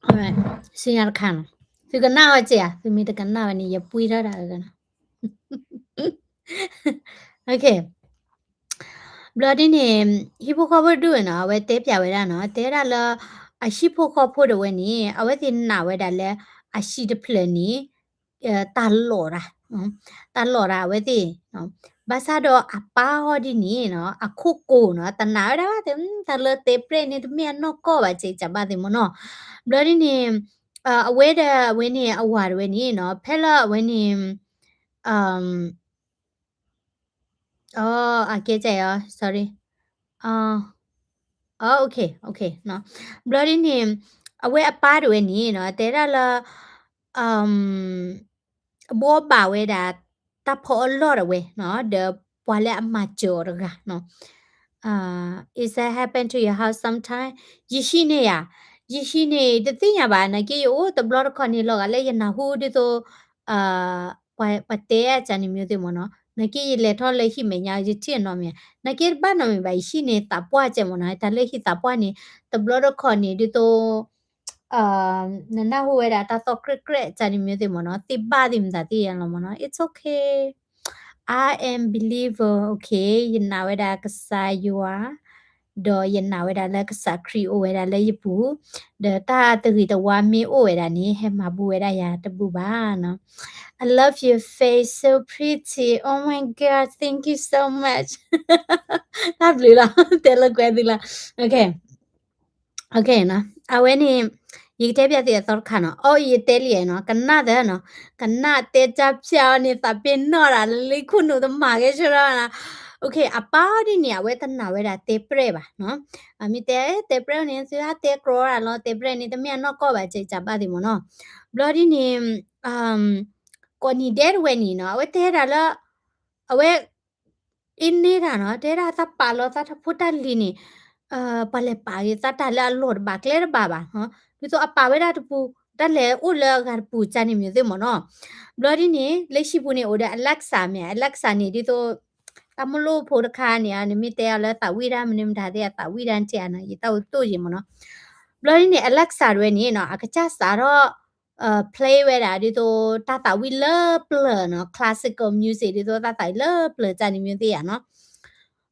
Alright. စံၣ်ညီၣ်တခါနီၤ, သုကနၣ်ဝဲက့ၤဧါ, သုမ့ၢ်တကနၣ်ဝဲန့ၣ် ယပှံထီၣ်တၢ်အကနီၤ, Okay. ဘျီဒ်န့ၣ် ဟံၣ်ဖိဃီဖိတဒူၣ်နီၤ အဝဲတဲပျးဝဲဒၣ်နီၤ, တဲဒၣ်လၢ အဟံၣ်ဖိဃီဖိတဝဲန့ၣ် အဝဲသ့ၣ်နာ်ဝဲဒၣ်လၢ အဟံၣ်တဖျၢၣ်န့ၣ် တၢ်လီၤတၢ်, တၢ်လီၤတၢ်အဝဲသ့ၣ်, ဘၣ်ဆၣ်ဒီးအပၢ်အီၤဒ်န့ၣ်နီၤ အခိၣ်ကိၤနီၤ တနာ်ဝဲဒၣ်ဘၣ်သ့ၣ်, တၢ်လၢတဲပြဲၣ်န့ၣ် တမ့ၢ်အနီၢ်ကီၢ်ဘၣ် စ့ၢ်ကီးဘၣ်သ့ၣ်မ့ၢ်နီၤ, ဘျီဒ်န့ၣ် အဝဲဒီးအဝဲန့ၣ် အဝၤတဝဲန့ၣ်နီၤ ဖဲလၢအဝဲန့ၣ် အကဲကဲအီၤ sorry, okay, okay နီၤ, ဘျီဒ်န့ၣ် အဝဲအပၢ်တဝဲန့ၣ်နီၤ တဲဒၣ်လၢ ဘှီဘၣ်ဝဲဒၣ် တၢ်ဖီအလီၢ်တဝဲနီၤ ဒီးပှၤလၢအမၤစၢၤအီၤတဂၤနီၤ, Is that happen to your house sometime? ယဟံၣ်န့ၣ်ဧါ, ယဟံၣ်န့ၣ် တသ့ၣ်ညါဘၣ် နာ်က့ယအိၣ်တဘျီတခီၣ်န့ၣ် လီၤဂာ်လၢယနၢ်ဟူဒ်သိး ပှၤတဲအကၢ်န့ၣ်မျိုးသ့ၣ်မ့ၢ်နီၤ, နာ်က့ယလဲၤထီၣ်လၢဟံၣ်မဲာ်ညါ ယထံၣ်အနီၢ်မ့ၢ်, နာ်က့တဘၣ်နီတမံၤဘၣ် ယဟံၣ်န့ၣ်သးပှၢ်ကဲမ့ၢ်နီၤ, တၢ်လၢဟံၣ်သးပှၢ်န့ၣ် တဘျီတခီၣ်န့ၣ် ဒ်သိး နနၢ်ဟူဝဲဒၣ်တၢ်သီၣ်ကြဲၢ်ကြဲၢ် ကၢ်န့ၣ်မျိုးသ့ၣ်မ့ၢ်နီၤ, သ့ၣ်ဘၣ်သ့ၣ်မတၤသ့ၣ်ယါလီၤမ့ၢ်နီၤ, It's okay, I am believer, okay, ယနာ်ဝဲဒၣ်ကစၢ်ယွၤ ဒီးယနာ်ဝဲဒၣ်လၢကစၢ်ခရံာ်အိၣ်ဝဲဒၣ်လၢယပူၤ, ဒီးတၢ်တဂ့ၤတဝါမ့ၢ်အိၣ်ဝဲဒၣ်န့ၣ် ဟဲမၤဘူးဝဲဒၣ်ယၤတဘူးဘၣ်နီၤ, I love your face, so pretty, oh my god, thank you so much, တၢ်ဘျုးလီၤ, တဲလိာ်ကွဲသုလီၤ, okay. Okay နီၤ, အဝဲန့ၣ် ယကတဲပျးသုအသီတခါနီၤ, အိ ယတဲလံနီၤ, ကနၣ်သၢနီၤ, ကနၣ်တဲတၢ်ပျးအီၤန့ၣ် သးပ့ၤနီၣ်တၢ်လၢလံခိၣ်နူာ်တမၤကဲဆၢထီၣ်နီၤ, okay, အပၢ်ဒ်န့ၣ် အဝဲတနာ်ဝဲဒၣ်တဲပြဲၣ်ဘၣ်နီၤ, အမ့ၢ်တဲတဲပြဲၣ်န့ၣ် သုဟးတဲကြီတၢ်လီၤ, တဲပြဲၣ်န့ၣ် တမ့ၢ်အနီၢ်ကီၢ်ဘၣ် စ့ၢ်ကီးဘၣ်သ့ၣ်မ့ၢ်နီၤ, ဘျီဒ်န့ၣ် ကိးနံၤဒဲးတဝဲန့ၣ်နီၤ, အဝဲတဲဒၣ်လၢ အဝဲ အ့န့ၢ်တၢ်နီၤ, တဲဒၣ်သးပာ်လီၤသးတၢ်ဖိတၢ်လံၤန့ၣ်, ပှၤလဲၤပာ်ဂ့ၤသးတၢ်လၢအလီၢ်တဘၣ်ကျဲတဘၣ်ဘၣ်, ဒ်သိးအပာ်ဝဲဒၣ်တပူၤ တၢ်လဲၤအိၣ်လၢအဂၤတပူၤ ကၢ်န့ၣ်မ့ၢ်သ့ၣ်မ့ၢ်နီၤ, ဘျီဒ်န့ၣ် လၢဟံၣ်ပူၤန့ၣ် အိၣ်ဒီး Alexa မ့ၢ် Alexa န့ၣ် ဒ်သိး တၢ်မိၢ်လိၣ်ဖိတခါန့ၣ် နမ့ၢ်တဲအီၤလၢသးဝံၣ်တၢ်မနုၤမတၤသ့ၣ် အသးဝံၣ်တၢ်ထံၣ်ဧါနီၤ, ယတၢ်အိၣ်တိၢ်ယံၤမ့ၢ်နီၤ, ဘျီဒ်န့ၣ် Alexa တဝဲန့ၣ်နီၤ အကစၢ်စးထီၣ် play ဝဲဒၣ် ဒ်သိး တၢ်သးဝံၣ်လၢပျၢၤနီၤ, classical music ဒ်သိးတၢ်သးဝံၣ်လၢပျၢၤ ကၢ်န့ၣ်မ့ၢ်သ့ၣ်ဧါနီၤ,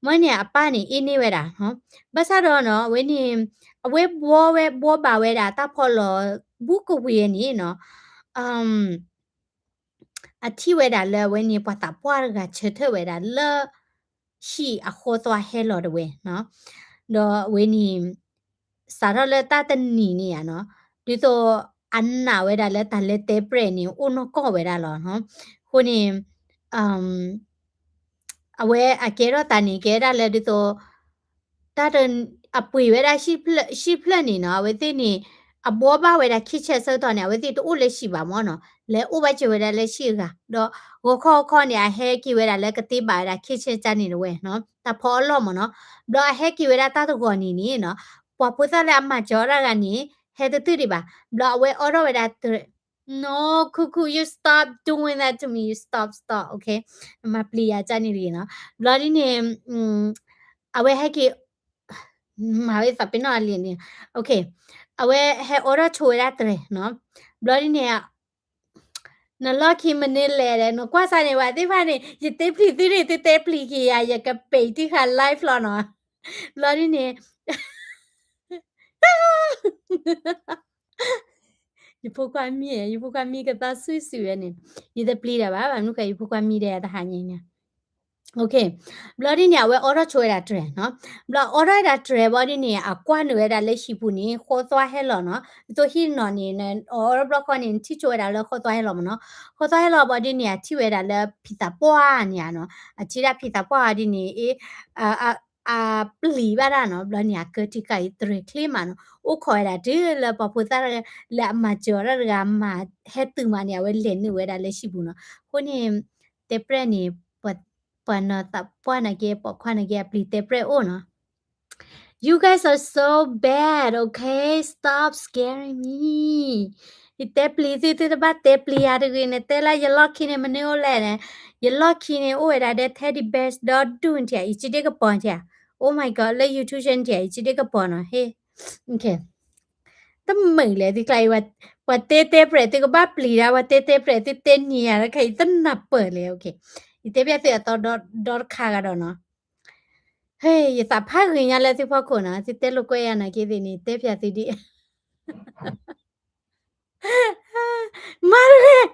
မ့ၢ်န့ၣ် အပၢ်န့ၣ် အ့န့ၢ်ဝဲဒၣ်, ဘၣ်ဆၣ်ဒီးနီၤ အဝဲန့ၣ် အဝဲဘှီဝဲ ဘှီဘၣ်ဝဲဒၣ် တၢ်ဖီလီၤ ဘူးကဝံၤန့ၣ်နီၤ, အထံၣ်ဝဲဒၣ်လၢအဝဲန့ၣ် ပှၤသးပှၢ်တဂၤဆၢထၢၣ်ဝဲဒၣ်လၢ ဟံၣ်အဃီသွါဟဲလီၤတဝဲနီၤ, ဒီးအဝဲန့ၣ် စးထီၣ်လၢတၢ်တနံၤန့ၣ်ဧါနီၤ, ဒ်သိးအနာ်ဝဲဒၣ်လၢတၢ်လၢတဲပြဲၣ်န့ၣ် အိၣ်နီၢ်ကီၢ်ဝဲဒၣ်လီၤနီၤ, အဃိန့ၣ် အဝဲအကဲထီၣ်သးန့ၣ် ကဲဒၣ်လၢဒ်သိး တၢ်တ အပှ့ၤဝဲဒၣ်ဟံၣ်ဖျၢၣ်န့ၣ်နီၤ, အဝဲသ့ၣ်န့ၣ် အဘှီဘၣ်ဝဲဒၣ်ခံဆဲးဆၢကတီၢ်န့ၣ် အဝဲသ့ၣ်တအိၣ်လၢဟံၣ်ဘၣ်မၢ်နီၤ, လဲၤအိၣ်ဘၣ်စၢၤဝဲဒၣ်လၢဟံၣ်အဂၤ, ဒီးဂီၤခီဂီၤခီန့ၣ် အဟဲက့ၤဝဲဒၣ်လၢကသ့ဘၣ်ဝဲဒၣ်ခံဆဲးကၢန့ၣ်တဝဲနီၤ, တၢ်ဖီအလီၢ်မၢ်နီၤ, ဘျီအဟဲက့ၤဝဲဒၣ်တၢ်တဂီၤန့ၣ်န့ၣ်နီၤ, ပှၤဖိသၣ်လၢအမၤစၢၤအီၤတၢ်ဂၤန့ၣ် ဟဲတတုၤဒံးဘၣ်, ဘျီအဝဲအိးထီၣ်ဝဲဒၣ်တြဲၤ No, Cuckoo, you stop doing that to me. You stop, stop, okay? မၤပျံၤယၤကၢန့ၣ်တဂ့ၤနီၤ. ဘျီဒ်န့ၣ် အဝဲဟဲက့ၤ မၤဝဲသးပ့ၤနီၣ်အလံာ်န့ၣ် okay, အဝဲဟဲအိးထီၣ်ဆိဝဲဒၣ်တြဲၤနီၤ. ဘျီဒ်န့ၣ် နလီၢ်ခံမနုၤလဲၣ်ဒီး နကွၢ်စၢ်န့ၣ် ပှၤသ့ၣ်တဖၣ်န့ၣ် ယတဲပျံၤသုန့ၣ် သုတဲပျံၤက့ၤယၤ ယကပဲာ်တံၢ်ဃာ် live လီၤနီၤ. ဘျီဒ်န့ၣ် ယဖိခွါမံ, ယဖိခွါမံကသါစွံၣ်စွံၣ်ဝဲန့ၣ်, ယတပျံၤတၢ်ဘၣ်, ဘၣ်မနုၤဃိ ယဖိခွါမံဒီးတဟါညါန့ၣ်, okay, ဘျီဒ်န့ၣ် အဝဲအိးထီၣ်ဆိဝဲဒၣ်တြဲၤနီၤ. ဘျီအိးထီၣ်ဝဲဒၣ်တြဲၤဘၣ်ဒ်န့ၣ် အကွၢ်နုာ်ဝဲဒၣ်လၢဟံၣ်ပူၤန့ၣ် ဃီသွါဟဲလီၤနီၤ. ဒ်သိးဟံၣ်နီၤန့ၣ် အိးထီၣ်ဘျီခီန့ၣ် နထံၣ်ဆိဝဲဒၣ်လၢဃီသွါဟဲလီၤမၢ်နီၤ. ဃီသွါဟဲလီၤဘၣ်ဒ်န့ၣ် အထံၣ်ဝဲဒၣ်လၢဖံသးပှၢ်န့ၣ်နီၤ. အထံၣ်ဒၣ်ဖံသးပှၢ်ဒ်န့ၣ် အ အပျံၤဘၣ်ဒၣ်နီၤ. ဘျီန့ၣ် အကၢထံကၢအံၤတြဲၤချ့မးနီၤ, အိၣ်ခိးဝဲဒၣ်တုၤလၢပှၤဖိသၣ်လၢအမၤစၢၤအီၤတၢ်တဂၤမၤဟဲတုၤမးန့ၣ် အဝဲလဲၤနုာ်ဝဲဒၣ်လၢဟံၣ်ပူၤနီၤ. အဃိန့ၣ် တဲပျဲၢ်န့ၣ် ပှၤနီၤသးပှၢ်နာ်က့ ပိာ်ခွါနာ်က့ အပျံၤတဲပျဲၢ်အိၣ်နီၤ. You guys are so bad, okay? Stop scaring me. ယတဲပျံၤသု သုတဘၣ်တဲပျံၤယၤတဂ့ၤန့ၣ်, တဲလၢယလီၢ်ခံန့ၣ် မနုၤအိၣ်လဲၣ်န့ၣ်, ယလီၢ်ခံန့ၣ် အိၣ်ဝဲဒၣ်ဒီး teddy bears ဒီဒူၣ်နထံၣ်ဧါ, ယစံးဒ့ကပီၤနထံၣ်ဧါ. Oh my god, လၢ YouTube နထံၣ်ဧါ, ယစံးဒ့ကပီၤနီၤ, ဟ့ၣ်. တမုာ်လဲၣ် သုကျါအံၤ, ပှၤတဲတဲပြဲး သုကဘၣ်ပျံၤဒၣ်, ပှၤတဲတဲပြဲး သုတဲနံၤယၤလၢခဲအံၤ တနၢ်ပၢၢ်လဲၣ်, okay. ယတဲပျဲသုအသီဒီတခါဂၤဒီးနီၤ. ဟဲ ယသးဖးဂ့ၤညါလၢသုဖီခိၣ်နီၤ, သုတဲလိာ်ကွဲယၤနာ်က့သ့ၣ်န့ၣ် တဲပျဲသုဒ် မၤတဂ့ၤ,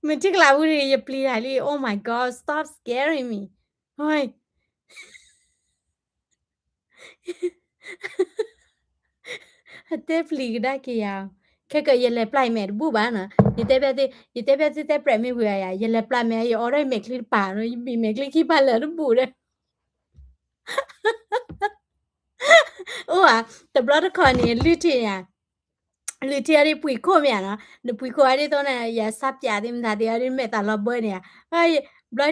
မ့ၢ်ထံၣ်ကျးဝူတဂ့ၤ ယပျံၤတၢ်လံ, oh my god, stop scaring me. အတဲပျံၤကဒါက့ၤယၤ, ခဲကယလဲၤပျၢ်ယမဲာ်တဘူၣ်ဘၣ်နီၤ, ယတဲပျဲသု, ယတဲပျဲသုတဲပြဲးမ့ၢ်ဝံၤယၤ, ယလဲၤပျၢ်မဲာ် ယအိးထီၣ်ယမဲာ်ချံတပၤနီၤ, ယဘံၣ်မဲာ်ချံခံပၤလၢာ်တဘူၣ်ဒီး အိၣ်ဧါ, တဘျီတခီၣ်န့ၣ် လုၢ်ထံၣ်န့ၣ်, လုၢ်ထံၣ်အီၤဒ်ပှံၤခိၣ်မ့ၢ်ဧါနီၤ, နပှံၤခိၣ်အီၤဒ်သိးန့ၣ် ယဆါပၠးသ့ၣ်မတၤသ့ၣ်အီၤဒ်မဲာ်သးလီၤဘၢန့ၣ်ဧါ, ဘျီန့ၣ်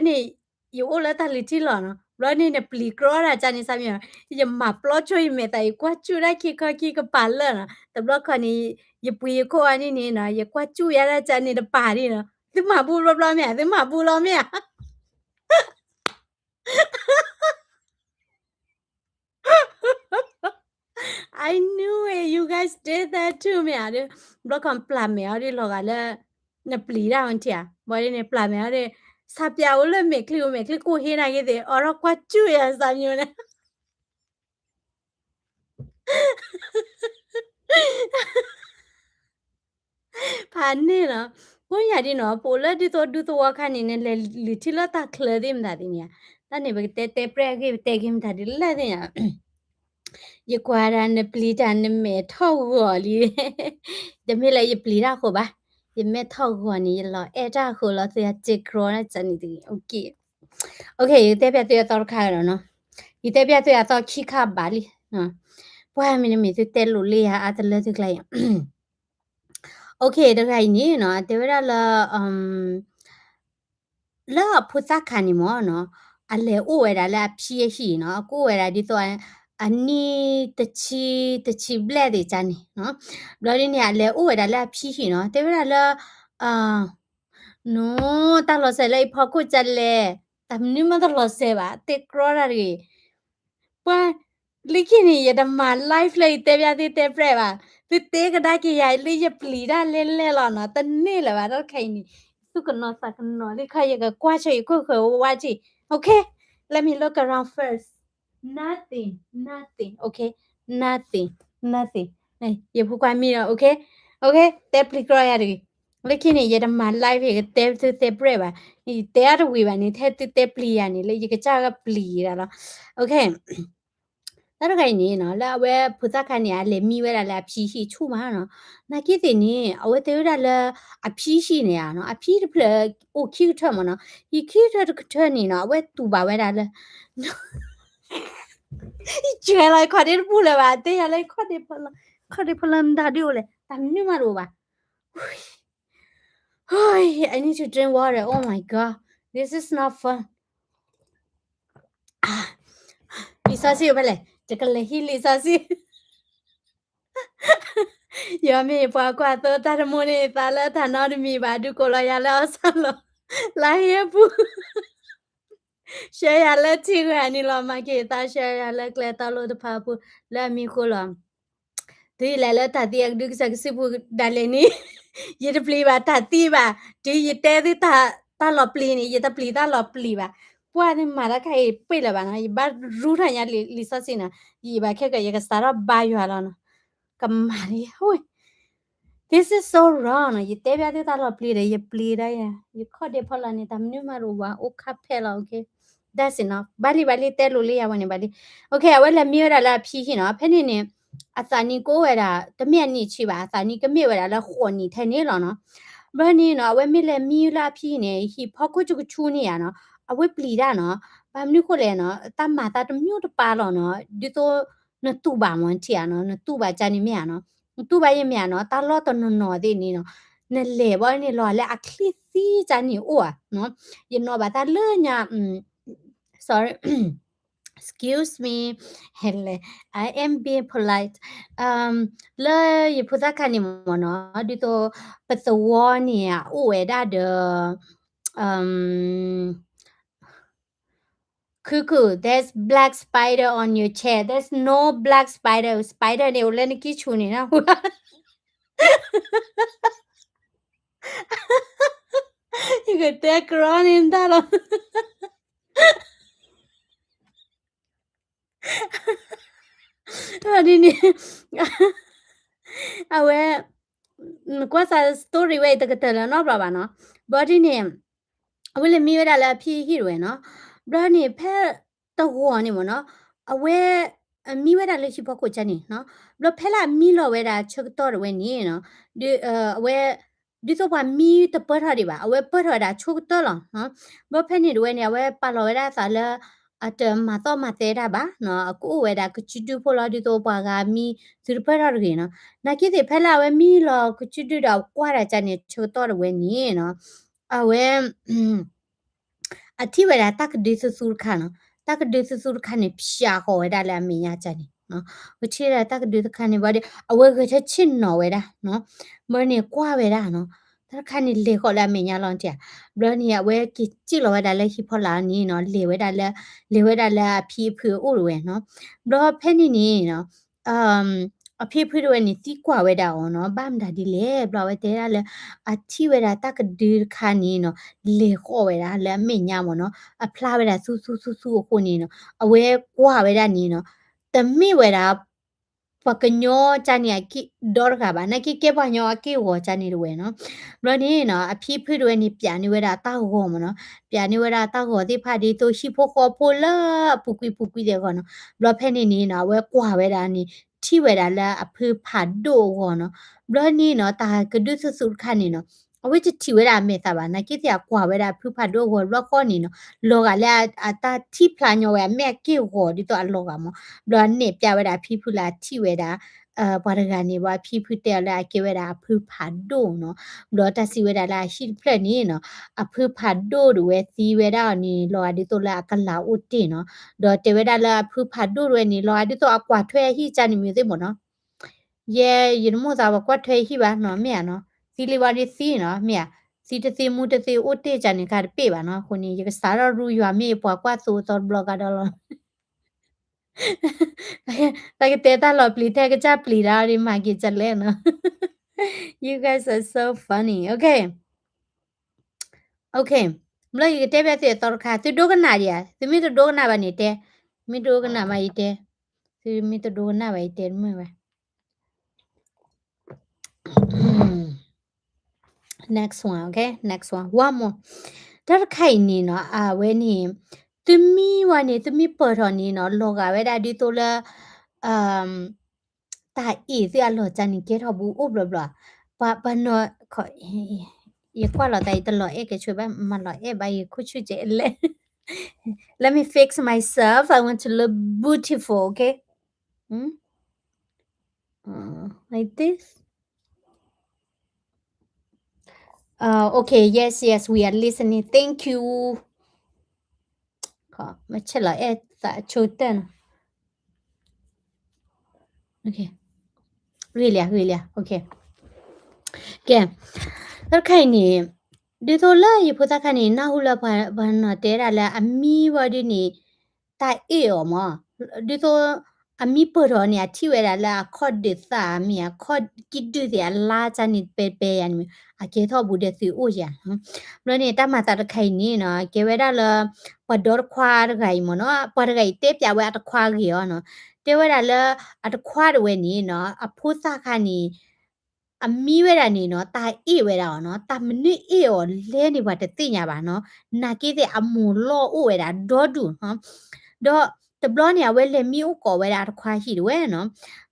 ယအိၣ်လၢတၢ်လုၢ်ထံၣ်လီၤနီၤ, ဘျီန့ၣ်နပျံၤကြီဒၣ်ကန့ၣ်စၢ်မ့ၢ်ဧါ, ယမၤပျီဆိယမဲာ်သး ယကွၢ်စူၣ်ဒၣ်ခံခီခံကပၤလၢာ်နီၤ, တဘျီခီၣ်န့ၣ် ယပှံၤယခိၣ်အီၤန့ၣ်န့ၣ်နီၤ, ယကွၢ်စူၣ်ယၤဒၣ်ကန့ၣ်တပၤဒ်နီၤ, သုမၤဘူၣ်ဘျီဘျီမ့ၢ်ဧါ, သုမၤဘူၣ်လီၤမ့ၢ်ဧါ I knew it, you guys did that too မ့ၢ်ဧါ, ဘျီခီၣ်ပျၢ်မဲာ်အီၤဒ်လီၤဂာ်လၢ နပျံၤတၢ်အီၤထံၣ်ဧါ, ဘၣ်ဒ်န့ၣ်ပျၢ်မဲာ်အီၤဒ် ဆါပၠးအိၣ်လၢမဲာ်ချံအိၣ် မဲာ်ချံကိၢ်ဟ့ၣ်နာ်က့သ့ၣ် အိးထီၣ်ကွၢ်စူၣ်ယၤစၢ်မ့ၢ်န့ၣ် ဖးန့ၣ်လီၤ, ကိးညါဒ်နီၤ ပအိၣ်လၢဒ်သိးဒူသဝီခါန့ၣ် နလဲၤလုၢ်ထံၣ်လၢတၢ်ချၢသ့ၣ်မတၤသ့ၣ်န့ၣ်ဧါ, တၢ်န့ၣ်ပကတဲတဲပြဲၢ်အဂ့ၢ် ပတဲက့ၤမတၤဒ်လဲၣ်သ့ၣ်ညါ, ယကွၢ်ဒၣ်နပျံၤတၢ်နမဲာ်ထီၣ်ဂီၤလံ, တမ့ၢ်လၢယပျံၤတၢ်အဃိဘၣ်, ယမဲာ်ထီၣ်ဂီၤန့ၣ် ယလီၤအဲၣ်တၢ်အဃိလီၤ သုအစ့ကြီတၢ်န့ၣ်တဂ့ၤ, okay. Okay, ယတဲပျဲသုအသီတခါဒီးနီၤ, ယတဲပျဲသုအသီခံခါဘၣ်လံ, ပှၤမ့ၢ်တမ့ၢ်သုတဲလိာ်လံယၤအါတလၢသုကျါအံၤ Okay, တဂၤအံၤန့ၣ်နီၤ တဲဝဲဒၣ်လၢ လၢအဖိသၣ်ခါန့ၣ်မ့ၢ်နီၤ, အလဲၤအိၣ်ဝဲဒၣ်လၢအဖံအဟံၣ်နီၤ, အကအိၣ်ဝဲဒၣ်ဒ်သိး အနံၣ်တဆံ တဆံဘျဲၣ်သ့ၣ်ကန့ၣ်နီၤ, ဘျီဒ်န့ၣ် အလဲၤအိၣ်ဝဲဒၣ်လၢအဖံဟံၣ်နီၤ, တဲဝဲဒၣ်လၢ နီၤ တၢ်လီၤစဲးလၢအဖီခိၣ်ကလဲၣ်, တၢ်မနုၤမးတလီၤစဲးဘၣ်, တဲကြီတၢ်တဂ့ၤ ပှၤ လၢခံန့ၣ် ယတမၤ live လၢယတဲပျဲသုတဲပြဲၢ်ဘၣ်, သုတဲကဒါက့ၤယၤလၢယပျံၤတၢ်လဲၣ်လဲၣ်လီၤနီၤ, တန့ၢ်လၢၤဘၣ် တၢ်တခါအံၤန့ၣ်, သူၣ်ကနီၤသးကနီၤလံခီ ယကကွၢ်ဆိယခိၣ်ဃၢၤဝါဝါထံၣ်, okay, let me look around first, nothing, nothing, okay, nothing, nothing, ယဖိခွါမံဒီး okay, okay, တဲပျံၤကြီယၤတဂ့ၤ, လၢခံန့ၣ် ယတမၤ live ယကတဲသုတဲပြဲၢ်ဘၣ်, ယတဲအါတဝံၤဘၣ်န့ၣ် ထဲသုတဲပျံၤယၤန့ၣ် လၢယကစၢ်ကပျံၤယၤလီၤ, okay. တၢ်တခါအံၤန့ၣ်နီၤ လၢအဝဲဖိသၣ်ခါန့ၣ် အလဲၤမံဝဲဒၣ်လၢအဖံဟံၣ်ဆူၣ်မးနီၤ, နာ်က့သ့ၣ်န့ၣ် အဝဲတဲဝဲဒၣ်လၢ အဖံဟံၣ်န့ၣ်ဧါနီၤ, အဖံတဖျၢၣ်အိၣ်ခံကထၢမးနီၤ, ဟံၣ်ခံကထၢတကထၢန့ၣ်နီၤ အဝဲတူၢ်ဘၣ်ဝဲဒၣ်လၢ ယကွဲးလီၤခီၣ်ဒ့တပူၤလၢၤဘၣ်, တဲယၤလၢခီၣ်ဒ့ဖီလီၤ, ခီၣ်ဒ့ဖီလီၤမတၤဒုအိၣ်လဲၣ်, တၢ်မနုၤမးတအိၣ်ဘၣ်. I need to drink water. Oh my God, this is not fun. လံာ်စီဆှံအိၣ်ဖဲလဲၣ်, ယကလဲၤဟံးလံာ်စီဆှံ. ယွၤမ့ၢ်ယပှၤကွၢ်သိ, တၢ်တမိၣ်န့ၢ်ယသးလၢတၢ်နီတမံၤဘၣ်, ဒုးကိးလီၤယၤလၢအီၣ်ဆၣ်လီၤ, လၢဟံၣ်ပူၤ ရှဲယၤလၢထံဂၤန့ၣ်လီၤ, မၤက့ၤယသး ရှဲယၤလၢကျဲတီလိၤတဖၣ်အပူၤ လၢအမံၤဃိလီၤ. တုၤယလဲၤလၢတၢ်သံအကဒုကစၢ်ကစုပူၤဒၣ်လဲာ်န့ၣ်, ယတပျံၤဘၣ်တၢ်သံဘၣ်, တုၤယတဲသုတၢ်, တၢ်လီၤပျံၤန့ၣ် ယတပျံၤတၢ်လီၤပျံၤဘၣ်. ပှၢ်န့ၣ်မၤတၢ်ခါအံၤပှ့ၢ်လၢၤဘၣ်နီၤ, ယဘၣ်ရူထီၣ်ညါလံာ်စီဆှံနီၤ, ယဘၣ်ခဲကၢ ယကစးထီၣ်ဘါယွၤလီၤနီၤ, ကမၤလံ, this is so wrong နီၤ, ယတဲဘၣ်သုတၢ်လီၤပျံၤဒီး ယပျံၤဒၣ်ယၤ, ယခီၣ်ဒ့ဖီလီၤန့ၣ် တၢ်မနုၤမးတအိၣ်ဘၣ်, အိၣ်ခါဖဲလီၤ, okay, that's enough, ဘၣ်လံဘၣ်လံ, တဲလိၤလံယၤဝဲန့ၣ်ဘၣ်လံ. Okay, အဝဲလဲၤမံဝဲဒၣ်လၢအဖံဟံၣ်နီၤ, ဖဲန့ၣ်န့ၣ် အသးနံၣ်ကအိၣ်ဝဲဒၣ် တမ့ၢ်အနံၣ်ဆံးဘၣ်, အသးနံၣ်ကမ့ၢ်ဝဲဒၣ်လၢဃိးနံၣ်ထဲန့ၣ်လီၤနီၤ. ဘျီန့ၣ်နီၤ အဝဲမ့ၢ်လဲၤမံလၢအဖံဟံၣ်န့ၣ် ဟံၣ်ဖီခိၣ်ကဆူကဆူန့ၣ်ဧါနီၤ, အဝဲပျံၤတၢ်နီၤ, ဘၣ်မနုၤဃိလဲၣ်နီၤ, တၢ်မၤသးတမျိုးတပါလီၤနီၤ, ဒ်သိးနတူၢ်ဘၣ်မ့ၢ်ထံၣ်ဧါနီၤ, နတူၢ်ဘၣ်ကန့ၣ်မ့ၢ်ဧါနီၤ, နတူၢ်ဘၣ်ယမ့ၢ်ဧါနီၤ, တၢ်လီၢ်တနီၤနီၤသ့ၣ်န့ၣ်နီၤ, နလဲၤဘၣ်န့ၣ်လီၤလၢအချံသံကန့ၣ်အိၣ်ဧါနီၤ, ယနီၣ်ဘၣ်တၢ်လၢညါ sorry, excuse me, I am being polite. လၢယဖိသၣ်ခါန့ၣ်မ့ၢ်နီၤ, ဒ်သိး ပသဝီန့ၣ် အအိၣ်ဝဲဒၣ်ဒီး Cuckoo, there's black spider on your chair. There's no black spider. Spider န့ၣ် အိၣ်လၢနကံၢ်ဆူၣ်န့ၣ်နီၤ. ယကတဲကြီန့ၣ်တၢ်လီၤ. ဒ်န့ၣ် အဝဲ နကွၢ်စး story ဝဲအံၤ တကတၢၢ်လၢၤနီတဘျီဘၣ်နီၤ. ဘျီဒ်န့ၣ် အဝဲလဲၤမံဝဲဒၣ်လၢအဖံဟံၣ်တဝဲနီၤ. ဘျီန့ၣ် ဖဲတဂီၤန့ၣ်မ့ၢ်နီၤ, အဝဲ မံဝဲဒၣ်လၢဟံၣ်ဖီခိၣ်ကန့ၣ်နီၤ. ဘျီဖဲလၢအမံလီၤဝဲဒၣ်ဆၢကတီၢ်တဝဲန့ၣ်နီၤ, အဝဲ ဒ်သိးပှၤမံတပၢၢ်ထီၣ်ဒံးဘၣ်, အဝဲပၢၢ်ထီၣ်ဝဲဒၣ်ဆိကတၢၢ်လီၤ. ဘျီဖဲန့ၣ်တဝဲန့ၣ် အဝဲပာ်လီၤဝဲဒၣ်အသးလၢ အတမၤသီၣ်မၤသဲတၢ်ဘၣ်နီၤ, အကအိၣ်ဝဲဒၣ်ကစုဒုဖိလီၤ, ဒ်သိးပှၤဂၤမံသုတပၢၢ်ထီၣ်တဂ့ၤနီၤ. နာ်က့သ့ၣ် ဖဲလၢအဝဲမံလီၤကစုဒုဒီးကွၢ်ဒၣ်ကန့ၣ် ဆၢကတီၢ်တဝဲန့ၣ်နီၤ, အဝဲ အထံၣ်ဝဲဒၣ်တၢ်ကဒုသူသူတခါနီၤ. တၢ်ကဒုသူသူတခါန့ၣ် ဖျးဃီၤဝဲဒၣ်လၢအမဲာ်ညါကန့ၣ်နီၤ. အဝဲထံၣ်ဝဲဒၣ်တၢ်ကဒုတခါန့ၣ်ဘၣ်ဒီး အဝဲဂဲၤထၢၣ်ဆ့ၣ်နီၤဝဲဒၣ်နီၤ. ဘျီန့ၣ်ကွၢ်ဝဲဒၣ်နီၤ, တၢ်တခါန့ၣ်လဲၤဃီၤလၢအမဲာ်ညါလီၤတံၢ်ဧါ. ဘျီန့ၣ် အဝဲက့ၤစံၣ်လီၤဝဲဒၣ်လၢဟံၣ်ဖီလာ်န့ၣ်နီၤ, လဲၤဝဲဒၣ်လၢ လဲၤဝဲဒၣ်လၢအဖံအဖုအအိၣ်တဝဲနီၤ. ဘျီဖဲန့ၣ်န့ၣ်နီၤ အဖံဖုတဝဲန့ၣ် သံကွၢ်ဝဲဒၣ်အီၤနီၤ, ဘၣ်မတၤဒ်လဲၣ်. ဘျီအဝဲတဲဒၣ်လၢ အထံၣ်ဝဲဒၣ်တၢ်ကဒုတခါန့ၣ်နီၤ, လဲၤဃီၤဝဲဒၣ်လၢအမဲာ်ညါမ့ၢ်နီၤ, အဖျါဝဲဒၣ်သူသူသူသူအဃိန့ၣ်နီၤ, အဝဲကွၢ်ဝဲဒၣ်န့ၣ်နီၤ, တမ့ၢ်ဝဲဒၣ် ပှၤကညီကန့ၣ်အက့ၢ်ဒီတဂၤဘၣ်, နာ်က့ကဲပှၤကညီအက့ၢ်အဂီၤကန့ၣ်တဝဲနီၤ. ဘျီန့ၣ်နီၤ အဖံဖုတဝဲန့ၣ် ပျးန့ၢ်ဝဲဒၣ်တၢ်ဂီၤမ့ၢ်နီၤ, ပျးန့ၢ်ဝဲဒၣ်တၢ်ဂီၤသ့ၣ်တဖၣ်ဒ်သိးဟံၣ်ဖိဃီဖိလၢအပူၤကွံာ်ပူၤကွံာ်သ့ၣ်အဂီၢ်နီၤ. ဘျီဖဲန့ၣ်န့ၣ်နီၤ အဝဲကွၢ်ဝဲဒၣ်န့ၣ် ထံၣ်ဝဲဒၣ်လၢအဖုဖးဒိၣ်အဂီၢ်နီၤ. ဘျီန့ၣ်နီၤ တၢ်ကဒုသူသူတခါန့ၣ်နီၤ အဝဲတထံၣ်ဝဲဒၣ်အမဲာ်သးဘၣ်, နာ်က့သ့ၣ်အကွၢ်ဝဲဒၣ်အဖုဖးဒိၣ်အဂီၢ် ဘျီဃီန့ၣ်နီၤ လီၤဂာ်လၢအတၢ်ထံၣ်ဖျါညီဝဲအမဲာ်အက့ၢ်အဂီၤဒ်သိးအလီၤဂာ်မ့ၢ်, ဘျီအနဲၣ်ပျးဝဲဒၣ်အဖံဖုလၢအထံၣ်ဝဲဒၣ် ပှၤတဂၤန့ၣ် ဘၣ်အဖံဖုတဲအီၤလၢအကဲဝဲဒၣ်အဖုဖးဒိၣ်နီၤ. ဘျီတၢ်စံးဝဲဒၣ်လၢအဟံၣ်တဖျၢၣ်န့ၣ်နီၤ အဖုဖးဒိၣ်တဝဲသံဝဲဒၣ်အီၤန့ၣ် လီၤဂာ်ဒ်သိးလၢအကလၤအိၣ်တ့ၢ်နီၤ. ဒီးတဲဝဲဒၣ်လၢအဖုဖးဒိၣ်တဝဲန့ၣ် လီၤဂာ်ဒ်သိးအကွၢ်ထွဲအဟံၣ်ကန့ၣ်မ့ၢ်သ့ၣ်မ့ၢ်နီၤ. ယဲ ယတမိၣ်သးပှၤကွၢ်ထွဲအဟံၣ်ဘၣ်နီၤ မ့ၢ်ဧါနီၤ. သံလံဘၣ်ဒ်သံနီၤ မ့ၢ်ဧါ. သံတသ့မူတသ့အိၣ်တ့ၢ်ကန့ၣ်ခါတပ့ၢ်ဘၣ်နီၤ. အဃိန့ၣ် ယကစးထီၣ်ရူယွၤမ့ၢ်ယပှၤကွၢ်သိအသီတဘျီကဒီးလီၤ. တၢ်ကတဲတၢ်လီၤပျံၤထဲကစၢ်ပျံၤတၢ်ဒီးမၤက့ၤကလဲၣ်နီၤ. You guys are so funny. Okay. Okay. ဘျီယကတဲဘၣ်သုအသီတခါ သုဒိကနၣ်ဒံးဧါ. သုမ့ၢ်တဒိကနၣ်ဘၣ်န့ၣ်တဲ, မ့ၢ်တဒိကနၣ်ဘၣ်ယတဲ, သုမ့ၢ်တဒိကနၣ်ဘၣ်ယတဲတမုာ်ဘၣ်. Next one, okay? Next one. One more. တၢ်တခါအံၤန့ၣ်နီၤ အဝဲန့ၣ် သုမံဝဲန့ၣ် သုမံပၢၢ်ထီၣ်န့ၣ်နီၤ လီၤဂာ်ဝဲဒၣ်ဒ်သိးလၢ တၢ်အ့ၣ်သုအလီၢ်ကန့ၣ် ကဲထီၣ်ဘူးအိၣ်ဘျီဘျီ. ပှၤပနီၤ ယကွၢ်လီၤသးအံၤတလီၤအဲၣ်ကဲဆိဘၣ် မၤလီၤအဲၣ်ဘၣ်ယခိၣ်ဆူၣ်ကဲလဲၣ်. Let me fix myself. I want to look beautiful, okay? Hmm? Uh, like this. Uh, okay, yes, yes, we are listening. Thank you. မ့ၢ်ဆဲးလီၤအဲၣ်သးဆိတၢ်နီၤ. Okay. ဂ့ၤလံ, ဂ့ၤလံ, okay. ကဲ, တၢ်တခါအံၤန့ၣ်, ဒ်သိးလၢယဖိသၣ်ခါန့ၣ် နၢ်ဟူလၢပှၤနီၤတဲဒၣ်လၢအမံဝဲဒၣ်န့ၣ်, တၢ်အ့ၣ်အီၤမး, ဒ်သိး အမံပၢၢ်ထီၣ်န့ၣ် အထံၣ်ဝဲဒၣ်လၢအခီၣ်ဒုးသၣ်မ့ၢ် အခီၣ်ကံၣ်ဒုၣ်သ့ၣ်အလါကန့ၣ် ပဲပဲယၤန့ၣ် အကဲထီၣ်ဘူးဒီးသုးအိၣ်ယၤ. ဘျီန့ၣ် တၢ်မၤသးတခါအံၤန့ၣ်နီၤ ကဲဝဲဒၣ်လၢ ပှၤဒီတခွါတဂၤအံၤမ့ၢ်နီၤ, ပှၤတဂၤအံၤတဲပျးဝဲအတခွါဂ့ၤအီၤနီၤ, တဲဝဲဒၣ်လၢ အတခွါတဝဲန့ၣ်နီၤ အဖိသၣ်ခါန့ၣ် အမံဝဲဒၣ်န့ၣ်နီၤ တၢ်အ့ၣ်ဝဲဒၣ်အီၤနီၤ, တၢ်မနုၤအ့ၣ်အီၤလဲၣ်န့ၣ် ပှၤတသ့ၣ်ညါဘၣ်နီၤ, နာ်က့သ့ၣ်အမိၢ်လီၢ်အိၣ်ဝဲဒၣ်ဒီဒူၣ်နီၤ, ဒီးတဘျီန့ၣ် အဝဲလဲၤမံအိၣ်ကိးဝဲဒၣ်အတခွါဟံၣ်တဝဲနီၤ,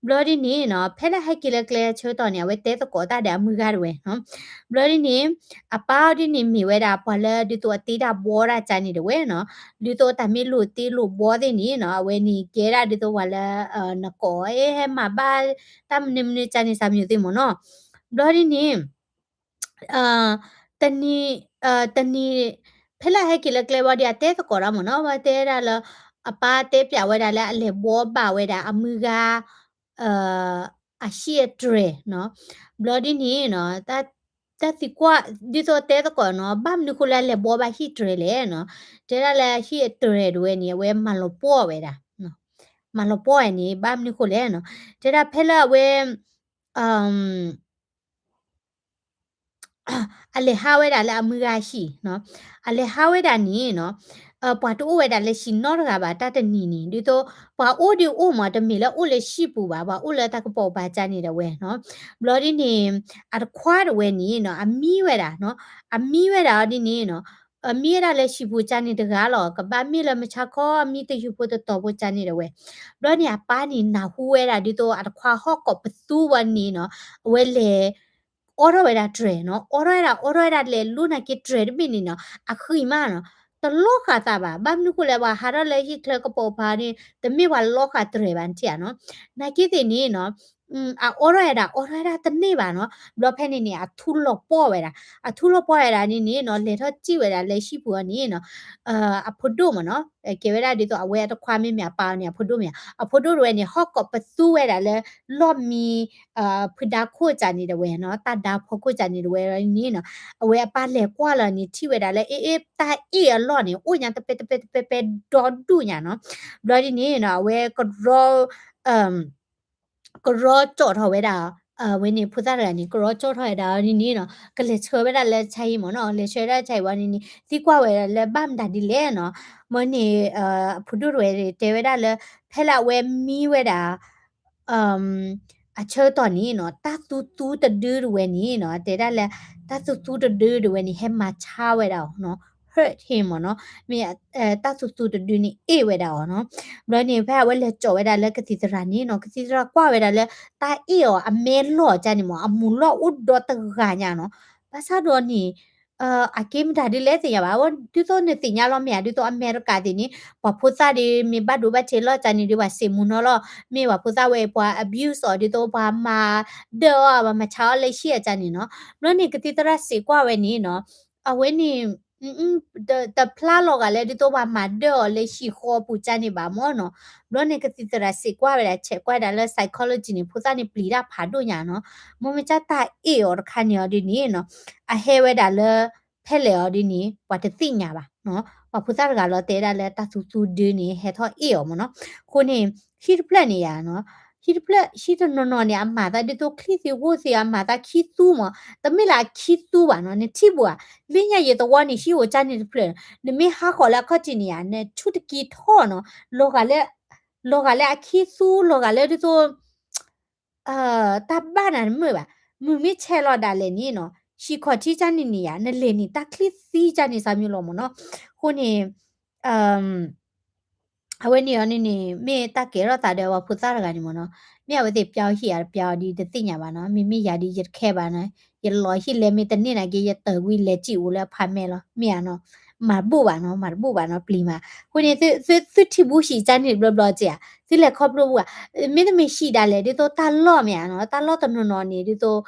ဘျီဒ်န့ၣ်နီၤ ဖဲလၢဟဲက့ၤလၢကျဲဆၢကတီၢ်န့ၣ် အဝဲတဲသကိးတၢ်ဒီးအမုၢ်ဂၤတဝဲနီၤ, ဘျီဒ်န့ၣ် အပၢ်အီၤဒ်န့ၣ်မ့ၢ်ဝဲဒၣ်ပှၤလၢဒ်သိးအတ့တၢ်ဘှီတၢ်ကန့ၣ်တဝဲနီၤ, ဒ်သိးတၢ်မ့ၢ်လိာ်တ့လိာ်ဘှီသ့ၣ်န့ၣ်နီၤ အဝဲန့ၣ်ကဲဒၣ်ဒ်သိးပှၤလၢ နကိး အဲ ဟဲမၤဘၣ်တၢ်မနုၤမနုၤကန့ၣ် စၢ်မၠိၤသ့ၣ်မ့ၢ်နီၤ, ဘျီဒ်န့ၣ် တနံၤ တနံၤ ဖဲလၢဟဲက့ၤလၢကျဲဘျီဒီး အတဲသကိးတၢ်မ့ၢ်နီၤ, ဝဲတဲဒၣ်လၢ အပၢ်တဲပျးဝဲဒၣ်လၢအလဲၤဘှီဘၣ်ဝဲဒၣ်အမုၢ်ဂၤ အဟံၣ်အတြဲၤနီၤ, ဘျီဒ်န့ၣ်နီၤ တၢ်သံကွၢ် ဒ်သိးတဲသကိးနီၤ ဘၣ်မနုၤဃိလၢအလဲၤဘှီဘၣ်ဟံၣ်တြဲၤလဲၣ်နီၤ, တဲဒၣ်လၢဟံၣ်အတြဲၤတဝဲန့ၣ် အဝဲမၤလီၤပှီၢ်ဝဲဒၣ်, မၤလီၤပှီၢ်ဝဲန့ၣ် ဘၣ်မနုၤဃိလဲၣ်နီၤ, တဲဒၣ်ဖဲလၢအဝဲ အလဲၤဟးဝဲဒၣ်လၢအမုၢ်ဂၤဟံၣ်နီၤ, အလဲၤဟးဝဲဒၣ်န့ၣ်နီၤ, ပှၤတအိၣ်ဝဲဒၣ်လၢဟံၣ်နီတဂၤဘၣ် တၢ်တနံၤန့ၣ် ဒ်သိး ပှၤအိၣ်ဒုးအိၣ်မး တမ့ၢ်လၢအိၣ်လၢဟံၣ်ပူၤဘၣ် ပှၤအိၣ်လၢတၢ်ကပိာ်ပၤကန့ၣ်တဝဲနီၤ, ဘျီဒ်န့ၣ် အတခွါတဝဲန့ၣ်နီၤ အမံဝဲဒၣ်နီၤ, အမံဝဲဒၣ်အီၤဒ်န့ၣ်နီၤ, အမံဝဲဒၣ်လၢဟံၣ်ပူၤကန့ၣ်တဂၤလီၤ ကဘၣ်မ့ၢ်လၢမုၢ်ဆါခီ အမံတယုၢ်ဖိတတီၤဖိကန့ၣ်တဝဲ, ဘျီန့ၣ် အပၢ်န့ၣ် နၢ်ဟူဝဲဒၣ်ဒ်သိး အတခွါဟီၣ်ကိးပသူဝဲန့ၣ်နီၤ, အဝဲလဲၤ အိးထီၣ်ဝဲဒၣ်တြဲၤနီၤ, အိးထီၣ်ဝဲဒၣ် အိးထီၣ်ဝဲဒၣ်လဲၤလိၣ်နာ်က့တြဲၤတဘ့ၣ်န့ၣ်နီၤ, အဃံမးနီၤ, တလီဃာ်သးဘၣ်, ဘၣ်မနုၤဃိလဲၣ် ပှၤဟးထီၣ်လၢဟံၣ်ချၢကပိာ်ပၤန့ၣ် တမ့ၢ်ပှၤလီဃာ်တြဲၤဘၣ် နထံၣ်ဧါနီၤ, နာ်က့သ့ၣ်န့ၣ်နီၤ အအိးထီၣ်ဝဲဒၣ် အိးထီၣ်ဝဲဒၣ်တန့ၢ်ဘၣ်နီၤ, ဘျီဖဲန့ၣ်န့ၣ် အထူလီၤပှီၢ်ဝဲဒၣ်, အထူလီၤပှီၢ်ဝဲဒၣ်န့ၣ်န့ၣ်နီၤ လဲၤထီၣ်စံၣ်ဝဲဒၣ်လၢဟံၣ်ပူၤအီၤန့ၣ်နီၤ, အဖိဒိၣ်မ့ၢ်နီၤ, ကဲဝဲဒၣ်ဒ်သိးအဝဲအတခွါမ့မ့ၢ်အပၢ်အီၤန့ၣ် အဖိဒိၣ်မ့ၢ်ဧါ, အဖိဒိၣ်တဝဲန့ၣ် ဟီၣ်ကိးပသူဝဲဒၣ်လၢ လီၢ်မံ ဖုဒါခိၣ်ကန့ၣ်တဝဲနီၤ, တၢ်ဒါဖီခိၣ်ကန့ၣ်တဝဲန့ၣ်နီၤ, အဝဲအပၢ်လဲၤကွၢ်လီၤန့ၣ် ထံၣ်ဝဲဒၣ်လၢ အ့ အ့ တၢ်အ့ၣ်အလီၢ်န့ၣ် အိၣ်ညါတပဲတပဲတပဲပဲဒီဒူၣ်ညါနီၤ, ဘျီဒ်န့ၣ်နီၤ အဝဲကရီ ကရီကၠီၣ်ထီၣ်ဝဲဒၣ်, အဝဲန့ၣ်ဖိသၣ်တဂၤန့ၣ် ကရီကၠီၣ်ထီၣ်ဝဲဒၣ်ဒ်န့ၣ်နီၤ ကလဲၤဆှၢဝဲဒၣ်လၢဆါဟံၣ်မ့ၢ်နီၤ, လဲၤဆှၢဝဲဒၣ်ဆါဟံၣ်ဝံၤန့ၣ်န့ၣ် သံကွၢ်ဝဲဒၣ်လၢဘၣ်မတၤဒ်လဲၣ်နီၤ, မ့ၢ်န့ၣ် အဖိဒိၣ်တဝဲတဲဝဲဒၣ်လၢ ဖဲလၢအဝဲမံဝဲဒၣ် အဆၢကတီၢ်န့ၣ်နီၤ တၢ်သူသူတဒုတဝဲန့ၣ်နီၤ တဲဒၣ်လၢ တၢ်သူသူတဒုတဝဲန့ၣ် ဟဲမၤဆါဝဲဒၣ်အီၤနီၤ, hurt him မ့ၢ်နီၤ, မ့ၢ်တၢ်သူသူတဒုန့ၣ်အ့ၣ်ဝဲဒၣ်အီၤနီၤ, ဘျီန့ၣ် ဖဲအဝဲလဲၤကၠီၣ်ဝဲဒၣ်လၢကသံၣ်သရၣ်န့ၣ်နီၤ ကသံၣ်သရၣ်ကွၢ်ဝဲဒၣ်လၢ တၢ်အ့ၣ်အီၤအမဲလီၢ်ကန့ၣ်မ့ၢ် အမူၤလီၢ်အိၣ်ဒီတဂၤညါနီၤ, ဘၣ်ဆၣ်ဒီးန့ၣ် အက့မတၤဒ်လဲၣ်သ့ၣ်ညါဘၣ်, ဒ်သိးနသ့ၣ်ညါလီၤမ့ၢ်ဧါ, ဒ်သိးအမဲရကၤသ့ၣ်န့ၣ် ပှၤဖိသၣ်ဒီး မ့ၢ်ဘၣ်ဒိဘၣ်ထံးလီၢ်ကန့ၣ်ဒီး ပှၤစံးမူနီၤလီၤ, မ့ၢ်ပှၤဖိသၣ်ဝဲပှၤ abuse အီၤ ဒ်သိးပှၤမၤဒၢၣ်အီၤ ပှၤမၤဆါအီၤလၢဟံၣ်အကန့ၣ်နီၤ, ဘျီန့ၣ် ကသံၣ်သရၣ်စံးကွၢ်ဝဲန့ၣ်နီၤ, အဝဲန့ၣ် တဖျါလီၤဂာ်လၢဒ်သိးပှၤမၤဒၢၣ်အီၤလၢဟံၣ်ဃီပူၤကန့ၣ်ဘၣ်မ့ၢ်နီၤ, ဘျီန့ၣ် ကသံၣ်သရၣ်စံးကွၢ်ဝဲဒၣ် ဆဲးကွၢ်ဒၣ်လၢ psychology န့ၣ် ဖိသၣ်န့ၣ်ပျံၤတၢ်ဖးဒိၣ်ညါနီၤ, မ့မ့ၢ်ကၢ်တၢ်အ့ၣ်အီၤတခါန့ၣ်အီၤဒ်န့ၣ်နီၤ, အဟဲဝဲဒၣ်လၢ ဖဲလဲၣ်အီၤဒ်န့ၣ် ပှၤတသ့ၣ်ညါဘၣ်, ပှၤဖိသၣ်တဂၤလီၤတဲဒၣ်လၢတၢ်သူသူဒုန့ၣ် ဟဲထီၣ်အ့ၣ်အီၤမ့ၢ်နီၤ, အဃိန့ၣ် ဟံၣ်တဖျၢၣ်န့ၣ်ယါနီၤ, ဟံၣ်တဖျၢၣ် ဟံၣ်တနီၤနီၤန့ၣ် အမၤသးဒ်သိးချံသံးဂိၢ်သံး အမၤသးခံသူမ့ၢ်, တမ့ၢ်လၢအခံသူဘၣ်နီၤ, နထံၣ်ဘၣ်ဧါ, လၢညါယသဝီန့ၣ် ဟံၣ်အိၣ်ကၢ်န့ၣ်တဖျၢၣ်, နမ့ၢ်ဟးဃီၤလၢအခီၣ်ထံးန့ၣ်ယါ နဆူၣ်တက့ၤထီၣ်နီၤ, လီၤဂာ်လၢ လီၤဂာ်လၢအခံသူ လီၤဂာ်လၢဒ်သိး တၢ်ဘၣ်နၤတမုာ်ဘၣ်, မုၢ်မ့ၢ်ဆဲးလီၤဒၣ်လဲာ်န့ၣ်နီၤ, ဟံၣ်ခီၣ်ထံးကၢ်န့ၣ်န့ၣ်ယါ နလဲၤန့ၣ် တၢ်ချံသံးကၢ်န့ၣ်စၢ်မံၤလီၤမ့ၢ်နီၤ, အဃိန့ၣ် အဝဲန့ၣ်အီၤန့ၣ်န့ၣ် မ့ၢ်တၢ်ကဲထီၣ်သးဒီးပှၤဖိသၣ်တဂၤန့ၣ်မ့ၢ်နီၤ, မ့ၢ်အဝဲသ့ၣ်ပျီဟံၣ်ဧါတပျီဒ်တသ့ၣ်ညါဘၣ်နီၤ, မ့မ့ၢ်ယၤဒ်ယတခဲဘၣ်နီၤ, ယလီၤဟံၣ်လဲၤမ့ၢ်တန့ၢ်နာ်က့ ယတၢၢ်ကွံာ်လဲၤစံၣ်အိၣ်လၢအဖးမဲာ်လီၤ, မ့ၢ်ဧါနီၤ, မၤတဘူၣ်ဘၣ်နီၤ, မၤတဘူၣ်ဘၣ်နီၤ, ပျံၤမး. အဃိန့ၣ် သုထံၣ်ဘူၣ်ဟံၣ်ကန့ၣ်ဘျီဘျီက့ဧါ, သုလဲၤခီဖျိဘူၣ်ဧါ, မ့တမ့ၢ်ဟံၣ်ဒၣ်လဲာ် ဒ်သိးတၢ်လီၢ်မ့ၢ်ဧါနီၤ, တၢ်လီၢ်တနီၤနီၤန့ၣ် ဒ်သိး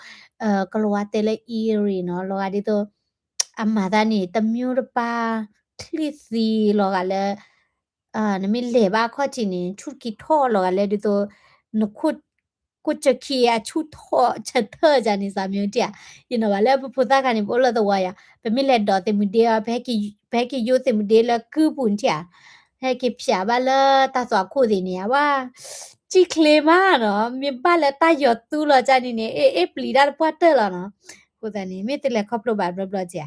ကလီၤဝါတဲလၢ eerie နီၤ, လီၤဂာ်ဒ်သိး အမၤသးန့ၣ် တမျိုးတပါ ချစ်သီ လီၤဂာ်လၢ နမ့ၢ်လဲၤဘၣ်အခီၣ်ထံးန့ၣ် ဆူၣ်က့ၤထီၣ်လီၤဂာ်လၢဒ်သိး နခိၣ် ခိၣ်စၢခံအဆူၣ်ထီၣ်ဆၢထၢၣ်ကန့ၣ် စးမ့ၢ်တ့ၢ်ဧါ, ယနီၤဘၣ်လၢပဖိသၣ်ခါန့ၣ် ပအိၣ်လၢသဝီယၤ, ပမ့ၢ်လဲၤဒိးသ့ၣ်မုၢ်ဒ့အီၤ ပဟဲက့ၤယိသ့ၣ်မုၢ်ဒ့လၢကုၢ်ပူၤန့ၣ်တ့ၢ်ဧါ, ဟဲက့ၤဖျးဘၣ်လၢတၢ်သွၣ်ခိၣ်သ့ၣ်န့ၣ် အဝဲ ကံၣ်ချ့မးနီၤ, မ့ၢ်ဘၣ်လၢတၢ်ယီၤသူလီၤကန့ၣ်န့ၣ် အ့ အ့ၣ်ပျံၤတၢ်တပှၢ်တၢၢ်လီၤနီၤ. အဃိသတးန့ၣ် မ့ၢ်သုလဲၤခီဖျိဘၣ်ဘျီဘျီက့ဧါ,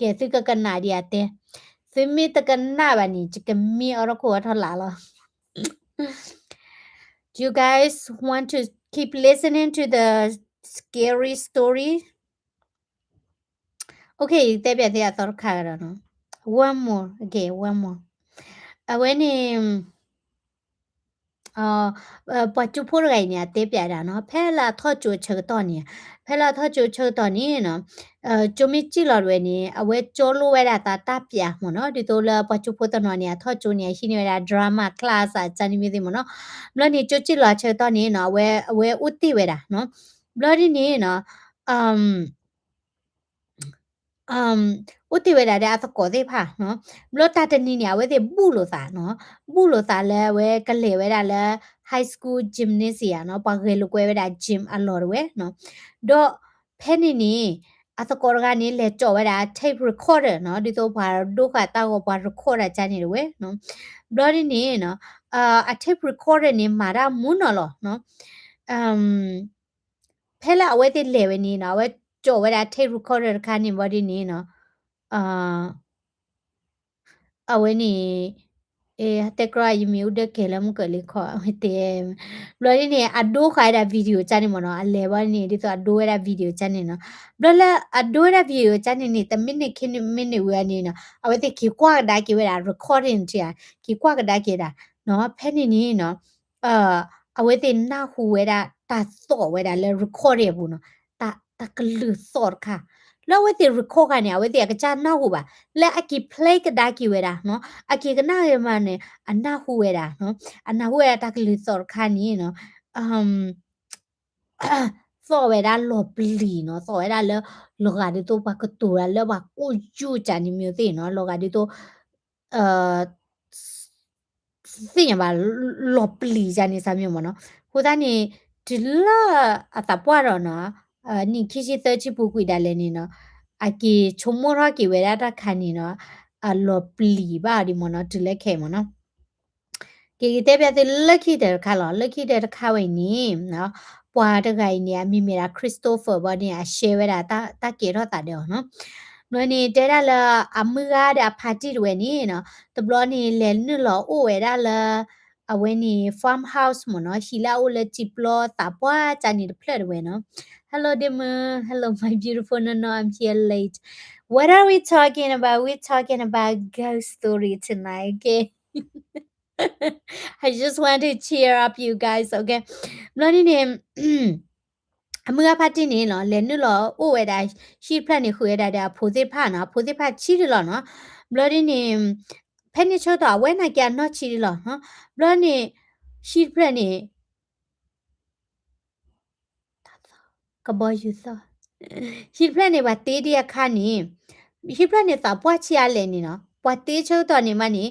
ကဲသုကကနၣ်ဒံးအတဲ, သုမ့ၢ်တကနၣ်ဘၣ်န့ၣ် ယကမ့ၢ်အီထီၣ်ခိၣ်အီထီၣ်လာ်လီၤ. Do you guys want to keep listening to the scary story? Okay, တဲပၠးသ့အသီတခါကဒီးနီၤ. One more, okay, one more. အဝဲန့ၣ် ပှၤကၠိဖိတဂၤအံၤန့ၣ် အတဲပၠးဒၣ်နီၤ, ဖဲလၢအထီၣ်ကၠိအဆၢကတီၢ်န့ၣ်, ဖဲလၢအထီၣ်ကၠိအဆၢကတီၢ်န့ၣ်နီၤ, ကၠိမ့ၢ်စံၣ်လီၤတဝဲန့ၣ် အဝဲကၠိလိၣ်ဝဲဒၣ်သးတၢ်ပၠးမ့ၢ်နီၤ, ဒ်သိးလၢပှၤကၠိဖိတနီၤန့ၣ် အထီၣ်ကၠိန့ၣ် အဟံးန့ၢ်ဝဲဒၣ် drama class အကန့ၣ်မ့ၢ်သ့ၣ်မ့ၢ်နီၤ. ဘျီန့ၣ် ကၠိစံၣ်လီၤအဆၢကတီၢ်န့ၣ်နီၤ, အဝဲ အဝဲအိၣ်တ့ၢ်ဝဲဒၣ်နီၤ. ဘျီဒ်န့ၣ်နီၤ အိၣ်တ့ၢ်ဝဲဒၣ်ဒီးအသကိးသ့ၣ်တဖၣ်နီၤ. ဘျီတၢ်တနံၤန့ၣ် အဝဲသ့ၣ်ဘူၣ်လိာ်သးနီၤ, ဘူၣ်လိာ်သးလၢအဝဲကလဲၤဝဲဒၣ်လၢ high school gymnasium နီၤ, ပှၤဂဲၤလိာ်ကွဲဝဲဒၣ် gym အလီၢ်တဝဲနီၤ. ဒီးဖဲန့ၣ်န့ၣ် အသကိးတဂၤန့ၣ် လဲၤကၠီၣ်ဝဲဒၣ် tape recorder နီၤ, ဒ်သိးပှၤဒိဃာ်တၢ်ဂီၤပှၤ record ဒၣ်ကန့ၣ်တဝဲနီၤ. ဘျီဒ်န့ၣ်နီၤ အ tape recorder န့ၣ် မၤတၢ်မူနီၤလီၤနီၤ. ဖဲလၢအဝဲသ့ၣ်လဲၤဝဲန့ၣ်နီၤ, အဝဲကၠီၣ်ဝဲဒၣ် tape recorder တခါန့ၣ်ဘျီဒ်န့ၣ်နီၤ, အဝဲန့ၣ် တဲကြၢး ယမ့ၢ်အူဒၢကဲၤလၢမုၢ်ကၢးလံခီ တဲ ဘျီဒ်န့ၣ် အဒိဃာ်ဝဲဒၣ် video ကန့ၣ်မ့ၢ်နီၤ, အလဲၤဘၣ်န့ၣ် ဒ်သိးအဒိဝဲဒၣ် video ကန့ၣ်နီၤ. ဘျီလၢအဒိဝဲဒၣ် video ကန့ၣ်န့ၣ် တမ့ၢ်န့ၣ်ခံမ့ၢ်န့ၣ်ဝံၤန့ၣ်နီၤ, အဝဲသ့ၣ်က့ၤကွၢ်ကဒါက့ၤဝဲဒၣ် recording ထံဧါ, က့ၤကွၢ်ကဒါက့ၤဒၣ်နီၤ. ဖဲန့ၣ်န့ၣ်နီၤ အဝဲသ့ၣ်နၢ်ဟူဝဲဒၣ် တၢ်သီၣ်ဝဲဒၣ်လၢ recording အပူၤနီၤ, တၢ် တၢ်ကလုၢ်သီၣ်တခါ, လၢအဝဲသ့ၣ် record ခါန့ၣ် အဝဲသ့ၣ်အကစၢ်နၢ်ဟူဘၣ်, လၢအက့ၤ play ကဒါက့ၤဝဲဒၣ်နီၤ, အက့ၤကနၣ်ဂ့ၤမးန့ၣ် အနၢ်ဟူဝဲဒၣ်နီၤ, အနၢ်ဟူဝဲဒၣ်တၢ်ကလုၢ်သီၣ်တခါန့ၣ်နီၤ သီၣ်ဝဲဒၣ်လီၤပျံၤနီၤ, သီၣ်ဝဲဒၣ်လၢ လီၤဂာ်ဒ်သိးပှၤကတိၤဒၣ်လၢပှၤကိၣ်ယူၢ်ကန့ၣ်မ့ၢ်သ့ၣ်နီၤ, လီၤဂာ်ဒ်သိး သ့ၣ်ညါဘၣ် လီၤပျံၤကန့ၣ် စးမ့ၢ်မ့ၢ်နီၤ. အဃိသတးန့ၣ် တုၤလၢအသးပှၢ်ဒီးနီၤ နံၣ်ခံဆံသၢဆံပူၤကွံာ်ဒၣ်လဲာ်န့ၣ်နီၤ အက့ၤဆိကမိၣ်ထီၣ်က့ၤဝဲဒၣ်တၢ်ခါန့ၣ်နီၤ အလီၤပျံၤဘၣ်အီၤဒ်မ့ၢ်နီၤ တုၤလၢခဲအံၤမ့ၢ်နီၤ. က့ၤက့ၤတဲပၠးသုလၢခံတၢၢ်တခါလီၤ. လၢခံတၢၢ်တခါဝဲအံၤန့ၣ် ပှၤတဂၤအံၤန့ၣ် အမံၤမ့ၢ်ဒၣ် Christopher ဘၣ်န့ၣ် အ share ဝဲဒၣ်တၢ်ကဲထီၣ်သးဒီးအီၤနီၤ. ဘျီန့ၣ် တဲဒၣ်လၢအမုၢ်ဂၤဒီးအဖါတံၢ်တဝဲန့ၣ်နီၤ တဘျီန့ၣ် လဲၤနုာ်လီၤအိၣ်ဝဲဒၣ်လၢ အဝဲန့ၣ် farmhouse မ့ၢ်နီၤ ဟံၣ်လၢအအိၣ်လၢစံာ်ပျီသးပှၢ်ကန့ၣ်တဖျၢၣ်တဝဲနီၤ. Hello ဒ့မုၣ် hello my beautiful နီၤနီၤ I'm here late. What are we talking about? We're talking about ghost story tonight, okay? I just want to cheer up you guys, okay? ဘျီန့ၣ်န့ၣ် အမုၢ်ဂၤဖါတံၢ်န့ၣ်နီၤ လဲၤနုာ်လီၤအိၣ်ဝဲဒၣ် ဟံၣ်တဖျၢၣ်န့ၣ် ဃုာ်ဝဲဒၣ်ဒီးအဖိသ့ၣ်တဖၣ်နီၤ အဖိသ့ၣ်တဖၣ်ဆံးဒံးလီၤနီၤ. ဘျီဒ်န့ၣ် ဖဲန့ၣ်ဆၢကတီၢ် အဝဲနာ်က့အနီၢ်ဆံးဒံးလီၤနီၤ. ဘျီန့ၣ် ဟံၣ်တဖျၢၣ်န့ၣ် ကဘီယူၤသီၣ် ဟံၣ်တဖျၢၣ်န့ၣ် ပှၤတ့ဒံးအခါန့ၣ် ဟံၣ်တဖျၢၣ်န့ၣ် သးပှၢ်ဆံးအါလဲၣ်န့ၣ်နီၤ ပှၤတ့ဆၢကတီၢ်န့ၣ်မးန့ၣ်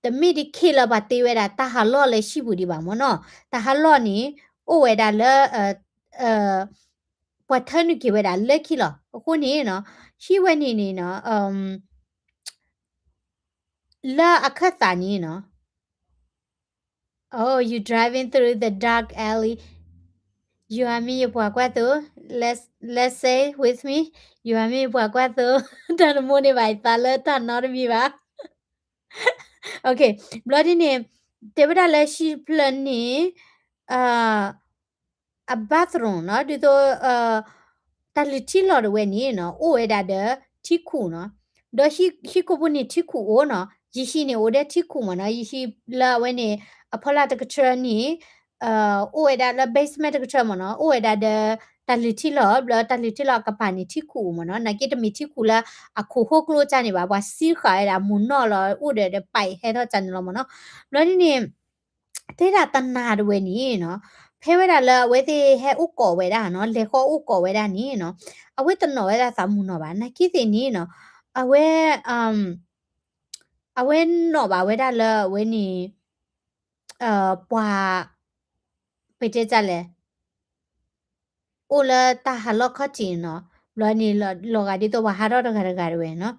တမ့ၢ်ဒ်ခဲလၢာ်ပှၤတ့ဝဲဒၣ်တၢ်ဟးလီၢ်လၢဟံၣ်ပူၤဒံးဘၣ်မ့ၢ်နီၤ. တၢ်ဟးလီၢ်န့ၣ် အိၣ်ဝဲဒၣ်လၢ ပှၤထၢနုာ်က့ၤဝဲဒၣ်လၢခံလီၤ. အဃိန့ၣ်နီၤ ဟံၣ်ဝဲန့ၣ်န့ၣ်နီၤ လၢအခၢၣ်သးန့ၣ်နီၤ Oh, you driving through the dark alley. ယွၤမ့ၢ်ယပှၤကွၢ်သိ, let's, let's say with me, ယွၤမ့ၢ်ယပှၤကွၢ်သိ, တၢ်တမိၣ်န့ၢ်ဘၣ်ယသးလၢ တၢ်နီတမံၤဘၣ်. Okay, ဘျီဒ်န့ၣ် တဲဝဲဒၣ်လၢဟံၣ်တဖျၢၣ်န့ၣ် အ bathroom နီၤ ဒ်သိး တၢ်လုၢ်ထံလီၢ်တဝဲန့ၣ်နီၤ အိၣ်ဝဲဒၣ်ဒီးထံခူၣ်နီၤ. ဒီးဟံၣ်ကိာ်ပူၤန့ၣ်ထံခူၣ်အိၣ်နီၤ, ယဟံၣ်န့ၣ်အိၣ်ဒီးထံခူၣ်မ့ၢ်နီၤ, ယဟံၣ်လၢအဝဲန့ၣ် အဖီလာ်တကထၢန့ၣ် အိၣ်ဝဲဒၣ်လၢ basement တကထၢမ့ၢ်နီၤ, အိၣ်ဝဲဒၣ်ဒီး တၢ်လုၢ်ထံလီၢ် ဘျီတၢ်လုၢ်ထံလီၢ်အကပၤန့ၣ် ထံခိၣ်အိၣ်မ့ၢ်နီၤ, နာ်က့တမ့ၢ်ထံခိၣ်လၢအခိၣ်ဟိကျိကၢ်န့ၣ်ဘၣ်, ပှၤစံဃာ်ဝဲဒၣ်မုၢ်နီၢ်လီၤ အိၣ်ဒီးဒီးပာ်ဟဲထီၣ်ကၢ်န့ၣ်လီၤမ့ၢ်နီၤ. ဘျီဒ်န့ၣ် တဲဒၣ်တနၤတဝဲန့ၣ်နီၤ, ဖဲဝဲဒၣ်လၢအဝဲသ့ၣ်ဟဲအိၣ်ကိးဝဲဒၣ်နီၤ, လဲၤဃီအိၣ်ကိးဝဲဒၣ်န့ၣ်နီၤ, အဝဲတနီၣ်ဝဲဒၣ်သးမုၢ်နီၢ်ဘၣ်, နာ်က့သ့ၣ်န့ၣ်နီၤ, အဝဲ အဝဲနီၣ်ဘၣ်ဝဲဒၣ်လၢအဝဲန့ၣ် ပှၤ ပတဲတၢ်လဲၣ် အိၣ်လၢတၢ်ဟးလီၢ်ခီၣ်ထံးနီၤ, ဘျီန့ၣ် လီၤဂာ်ဒ်သိးပှၤဟးထီၣ်တဂၤတဂၤတဝဲနီၤ.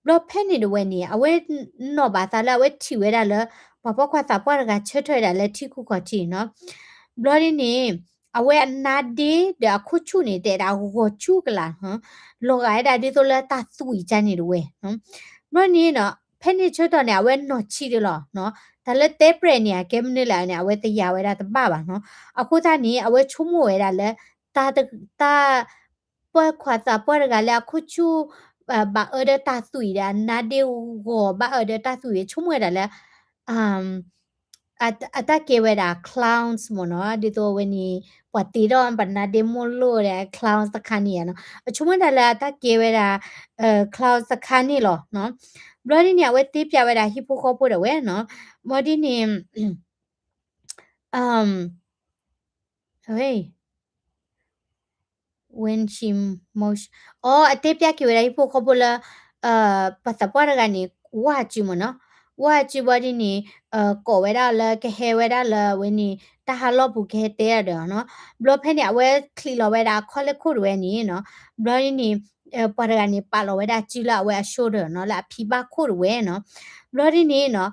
ဘျီဖဲန့ၣ်တဝဲန့ၣ် အဝဲနီၣ်ဘၣ်သးလၢအဝဲထံၣ်ဝဲဒၣ်လၢ ပှၤပိာ်ခွါသးပှၢ်တဂၤဆၢထၢၣ်ဝဲဒၣ်လၢထံခိၣ်ခီၣ်ထံးနီၤ. ဘျီဒ်န့ၣ် အဝဲအနါဒ့ဒီးအခိၣ်ဆူၣ်န့ၣ် တဲဒၣ်ဂီၤကၠူကလာ်နီၤ, လီၤဂာ်ဝဲဒၣ်ဒ်သိးလၢတၢ်သွံၣ်ကၢ်န့ၣ်တဝဲနီၤ. ဘျီန့ၣ်နီၤ ဖဲန့ၣ်ဆၢကတီၢ်န့ၣ် အဝဲနီၢ်ဆံးတလီၤနီၤ, တၢ်လၢတဲပြဲးန့ၣ် အကဲမနုၤလဲၣ်န့ၣ် အဝဲတယာ်ဝဲဒၣ်တဘၣ်ဘၣ်နီၤ. အဃိသတးန့ၣ် အဝဲဆိကမိၣ်ဝဲဒၣ်လၢ တၢ် တၢ် ပိာ်ခွါသးပှၢ်တဂၤလၢအခိၣ်ဆူၣ် ဘၣ်အၢဒီးတၢ်သွံၣ်ဒီး အနါဒ့ဂီၤဘၣ်အၢဒီးတၢ်သွံၣ် ဆိကမိၣ်ဝဲဒၣ်လၢ အတၢ်ကဲဝဲဒၣ် clowns မ့ၢ်နီၤ, ဒ်သိးအဝဲန့ၣ် ပှၤတ့ထီၣ်ပနါဒ့မိၢ်လိၣ်ဒီး clowns တခါန့ၣ်နီၤ, အဆိကမိၣ်ဝဲဒၣ်လၢအတၢ်ကဲဝဲဒၣ် clowns တခါန့ၣ်လီၤနီၤ. ဘျီဒ်န့ၣ် အဝဲတဲပျးဝဲဒၣ်ဟံၣ်ဖိဃီဖိဒၣ်ဝဲနီၤ, ဘျီဒ်န့ၣ် when she motion အီ အတဲပျးက့ၤဝဲဒၣ်ဟံၣ်ဖိဃီဖိလၢ ပှၤသးပှၢ်တဂၤန့ၣ် ဝါစုမ့ၢ်နီၤ, ဝါစုဘျီဒ်န့ၣ် ကိးဝဲဒၣ်လၢကဟဲဝဲဒၣ်လၢအဝဲန့ၣ် တၢ်ဟးလီၢ်ပူၤကဟဲတဲအီၤဒီးနီၤ, ဘျီဖဲန့ၣ် အဝဲချံးလီၤဝဲဒၣ်အခီၣ်လဲၢ်ခိၣ်တဝဲန့ၣ်နီၤ, ဘျီဒ်န့ၣ် ပှၤတဂၤန့ၣ် ပာ်လီၤဝဲဒၣ်စုလၢအဝဲအ shoulder နီၤ, လၢအဖံဘၣ်ခိၣ်တဝဲနီၤ, ဘျီဒ်န့ၣ်နီၤ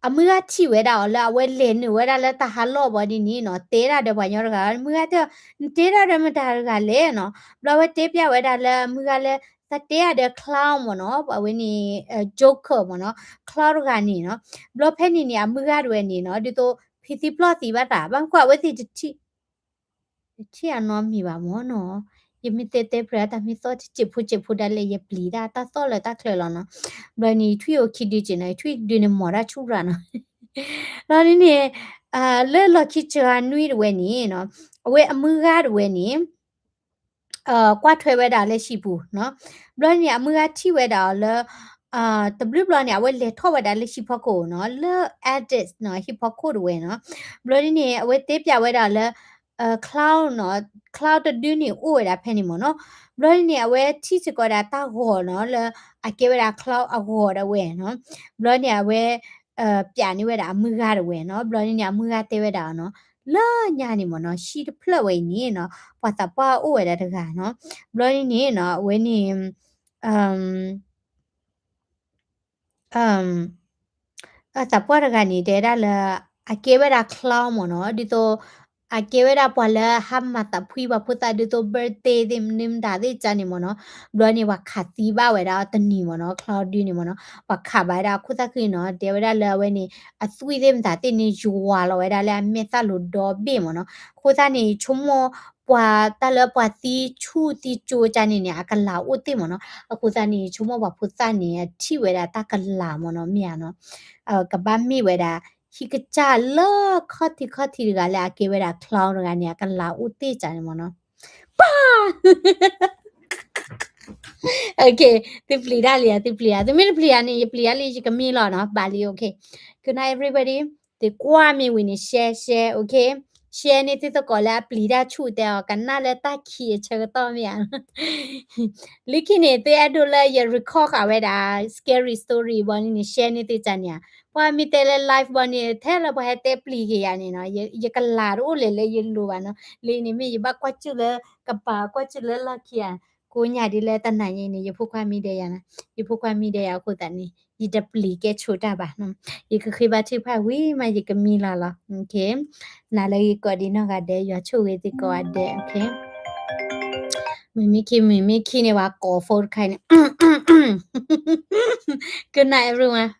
အမုၢ်ဂၤထံၣ်ဝဲဒၣ်အီၤလၢအဝဲလဲၤနုာ်ဝဲဒၣ်လၢတၢ်ဟးလီၢ်ဘျီဒ်န့ၣ်နီၤ, တဲဒၣ်ဒီးပှၤကညီတဂၤ မုၢ်ဂၤတဲအီၤ နတဲဒၣ်ဒီးမတၤတဂၤလဲၣ်နီၤ, ဘျီအဝဲတဲပျးဝဲဒၣ်လၢအမုၢ်ဂၤလၢ သးတဲအီၤဒီး clown မ့ၢ်နီၤ, အဝဲန့ၣ် joker မ့ၢ်နီၤ, clown တဂၤန့ၣ်နီၤ, ဘျီဖဲန့ၣ်န့ၣ် အမုၢ်ဂၤတဝဲန့ၣ်နီၤ ဒ်သိး ဖံးသံပျီၢ်သံဘၣ်တၢ် ဘၣ်မနုၤအဝဲသ့ၣ်တထံၣ် တထံၣ်အနီတမံၤဘၣ်မ့ၢ်နီၤ, ယမ့ၢ်တဲတဲပြဲးတၢ်မ့ၢ်သီၣ်တစဲးဖိစဲးဖိဒၣ်လဲာ် ယပျံၤတၢ်တၢ်သီၣ်လၢတၢ်ချၢလီၤနီၤ, ဘျီန့ၣ် ယထွံၣ်အိၣ်ခံဒုက့နီၤ, ယထွံၣ်ဒုန့ၣ်မီၤတၢ်ဆူၣ်ရၤနီၤ, ဘျီန့ၣ်န့ၣ် လၢလီၢ်ခံစှၤနွံတဝဲန့ၣ်နီၤ, အဝဲအမုၢ်ဂၤတဝဲန့ၣ် ကွၢ်ထွဲဝဲဒၣ်လၢဟံၣ်ပူၤနီၤ, ဘျီန့ၣ် အမုၢ်ဂၤထံၣ်ဝဲဒၣ်အီၤလၢ တဘျုးဘျီန့ၣ် အဝဲလဲၤထီၣ်ဝဲဒၣ်လၢဟံၣ်ဖီခိၣ်နီၤ, လၢ attic နီၤ ဟံၣ်ဖီခိၣ်တဝဲနီၤ, ဘျီဒ်န့ၣ် အဝဲတဲပျးဝဲဒၣ်လၢ clown နီၤ, clown တဒုန့ၣ်အိၣ်ဝဲဒၣ်ဖဲန့ၣ်မ့ၢ်နီၤ, ဘျီဒ်န့ၣ် အဝဲထံၣ်စ့ၢ်ကီးဒၣ်တၢ်ဂီၤနီၤ လၢအကဲဝဲဒၣ် clown အဂီၤဒၣ်ဝဲနီၤ, ဘျီန့ၣ် အဝဲ ပျးန့ၢ်ဝဲဒၣ်အမုၢ်ဂၤတဝဲနီၤ, ဘျီဒ်န့ၣ် အမုၢ်ဂၤတဲဝဲဒၣ်နီၤ, လၢညါန့ၣ်မ့ၢ်နီၤ ဟံၣ်တဖျၢၣ်ဝဲအံၤန့ၣ်နီၤ ပှၤသးပှၢ်အိၣ်ဝဲဒၣ်တဂၤနီၤ, ဘျီဒ်န့ၣ်နီၤ အဝဲန့ၣ် သးပှၢ်တဂၤန့ၣ် တဲဝဲဒၣ်လၢ အကဲဝဲဒၣ် clown မ့ၢ်နီၤ, ဒ်သိး အကဲဝဲဒၣ်ပှၤလၢဟးမၤသးဖှံပှၤဖိသၣ် ဒ်သိး birthday သ့ၣ်မနုၤမတၤသ့ၣ်ကန့ၣ်မ့ၢ်နီၤ, ဘျီန့ၣ် ပှၤခးသံဘၣ်ဝဲဒၣ်တနံၤမ့ၢ်နီၤ, clown ဒုန့ၣ်မ့ၢ်နီၤ, ပှၤခးဘၣ်ဝဲဒၣ်အခိၣ်သၣ်ခုန့ၣ်နီၤ, တဲဝဲဒၣ်လၢအဝဲန့ၣ် အသွံၣ်သ့ၣ်မတၤသ့ၣ်န့ၣ် ယွၤလီၤဝဲဒၣ်လၢအမဲာ်သၣ်လိၤဒီဘ့ၣ်မ့ၢ်နီၤ, အဃိသတးန့ၣ် ယဆိကမိၣ် ပှၤတၢ်လၢပှၤသံဆူၣ်သံကၠိကန့ၣ်န့ၣ် အကလၤအိၣ်သ့ၣ်မ့ၢ်နီၤ, အဃိသတးန့ၣ် ယဆိကမိၣ်ပှၤဖိသၣ်န့ၣ် အထံၣ်ဝဲဒၣ်တၢ်ကလၤမ့ၢ်နီၤ, မ့ၢ်ဧါနီၤ, ကဘၣ်မ့ၢ်ဝဲဒၣ် ဟံၣ်ကစၢ်လၢခီၣ်ထံးခီၣ်ထံးတဂၤလၢအကဲဝဲဒၣ် clown တဂၤန့ၣ် အကလၤအိၣ်သ့ၣ်ကန့ၣ်မ့ၢ်နီၤ, ပၢ် သုပျံၤတၢ်လံဧါ, သုပျံၤဧါ, သုမ့ၢ်တပျံၤဧါန့ၣ် ယပျံၤတၢ်လံ ယကမံလီၤနီၤ, ဘၣ်လံ, okay, good night everybody, သုကွၢ်မ့ၢ်ဝံၤန့ၣ် share share, okay, share န့ၢ်သုသကိးလၢအပျံၤတၢ်ဆူၣ်တဲအီၤ ကနၣ်လၢတၢ်ခံးအဆၢကတီၢ်မ့ၢ်ဧါ, လၢခံန့ၣ် သုအဲၣ်ဒိးလၢယ record ဃာ်ဝဲဒၣ် scary story ဘီန့ၣ် share န့ၢ်သုကန့ၣ်ဧါ, ပှၤမ့ၢ်တဲလၢ live ဘီန့ၣ် ထဲလၢပှၤဟဲတဲပျံၤက့ၤယၤန့ၣ်နီၤ, ယကလၤတအိၣ်လၢၤလၢယလိၤဘၣ်နီၤ, လၢန့ၣ်မ့ၢ်ယဘၣ်ကွၢ်စူၣ်လၢကပၤ ကွၢ်စူၣ်လၢလီၢ်ခံဧါ, ကိးညါဒ်လၢတနၤညါအံၤန့ၣ် ယဖိခွါမံဒဲးယၤနီၤ, ယဖိခွါမံဒဲးယၤအဃိသတးန့ၣ် ယတပျံၤကဲဆိတၢ်ဘၣ်, ယကဃ့ဘါထုကဖၣ်ဝံၤမး ယကမံလီၤလီၤ, နၤလၢဂ့ၤကိးဒံးနီၢ်ဂၤဒဲး, ယွၤဆိၣ်ဂ့ၤသုကိးဂၤဒဲး, okay, မုၢ်မ့ၢ်ခံ မုၢ်မ့ၢ်ခံန့ၣ် ပှၤကိး phone တခါန့ၣ် Good night everyone,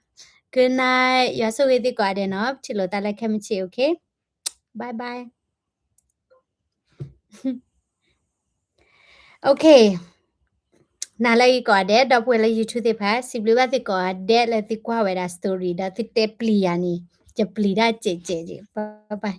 good night, ယွၤဆိၣ်ဂ့ၤသုကိးဂၤဒဲးနီၤ, ပထံၣ်လိာ်သးလၢခဲမုၢ်ဆ့ၣ်, okay, bye bye, okay, နၤလၢဂ့ၤကိးဂၤဒဲး, ဒီပုၢ်ဝဲၢ်လၢ YouTube သ့ၣ်တဖၣ် စံးဘျုးဘၣ်သုကိးဂၤဒဲးလၢသုကွၢ်ဝဲဒၣ် story ဒီးသုတဲပျံၤယၤန့ၣ်, ယပျံၤတၢ်စဲးစဲးက့, bye bye.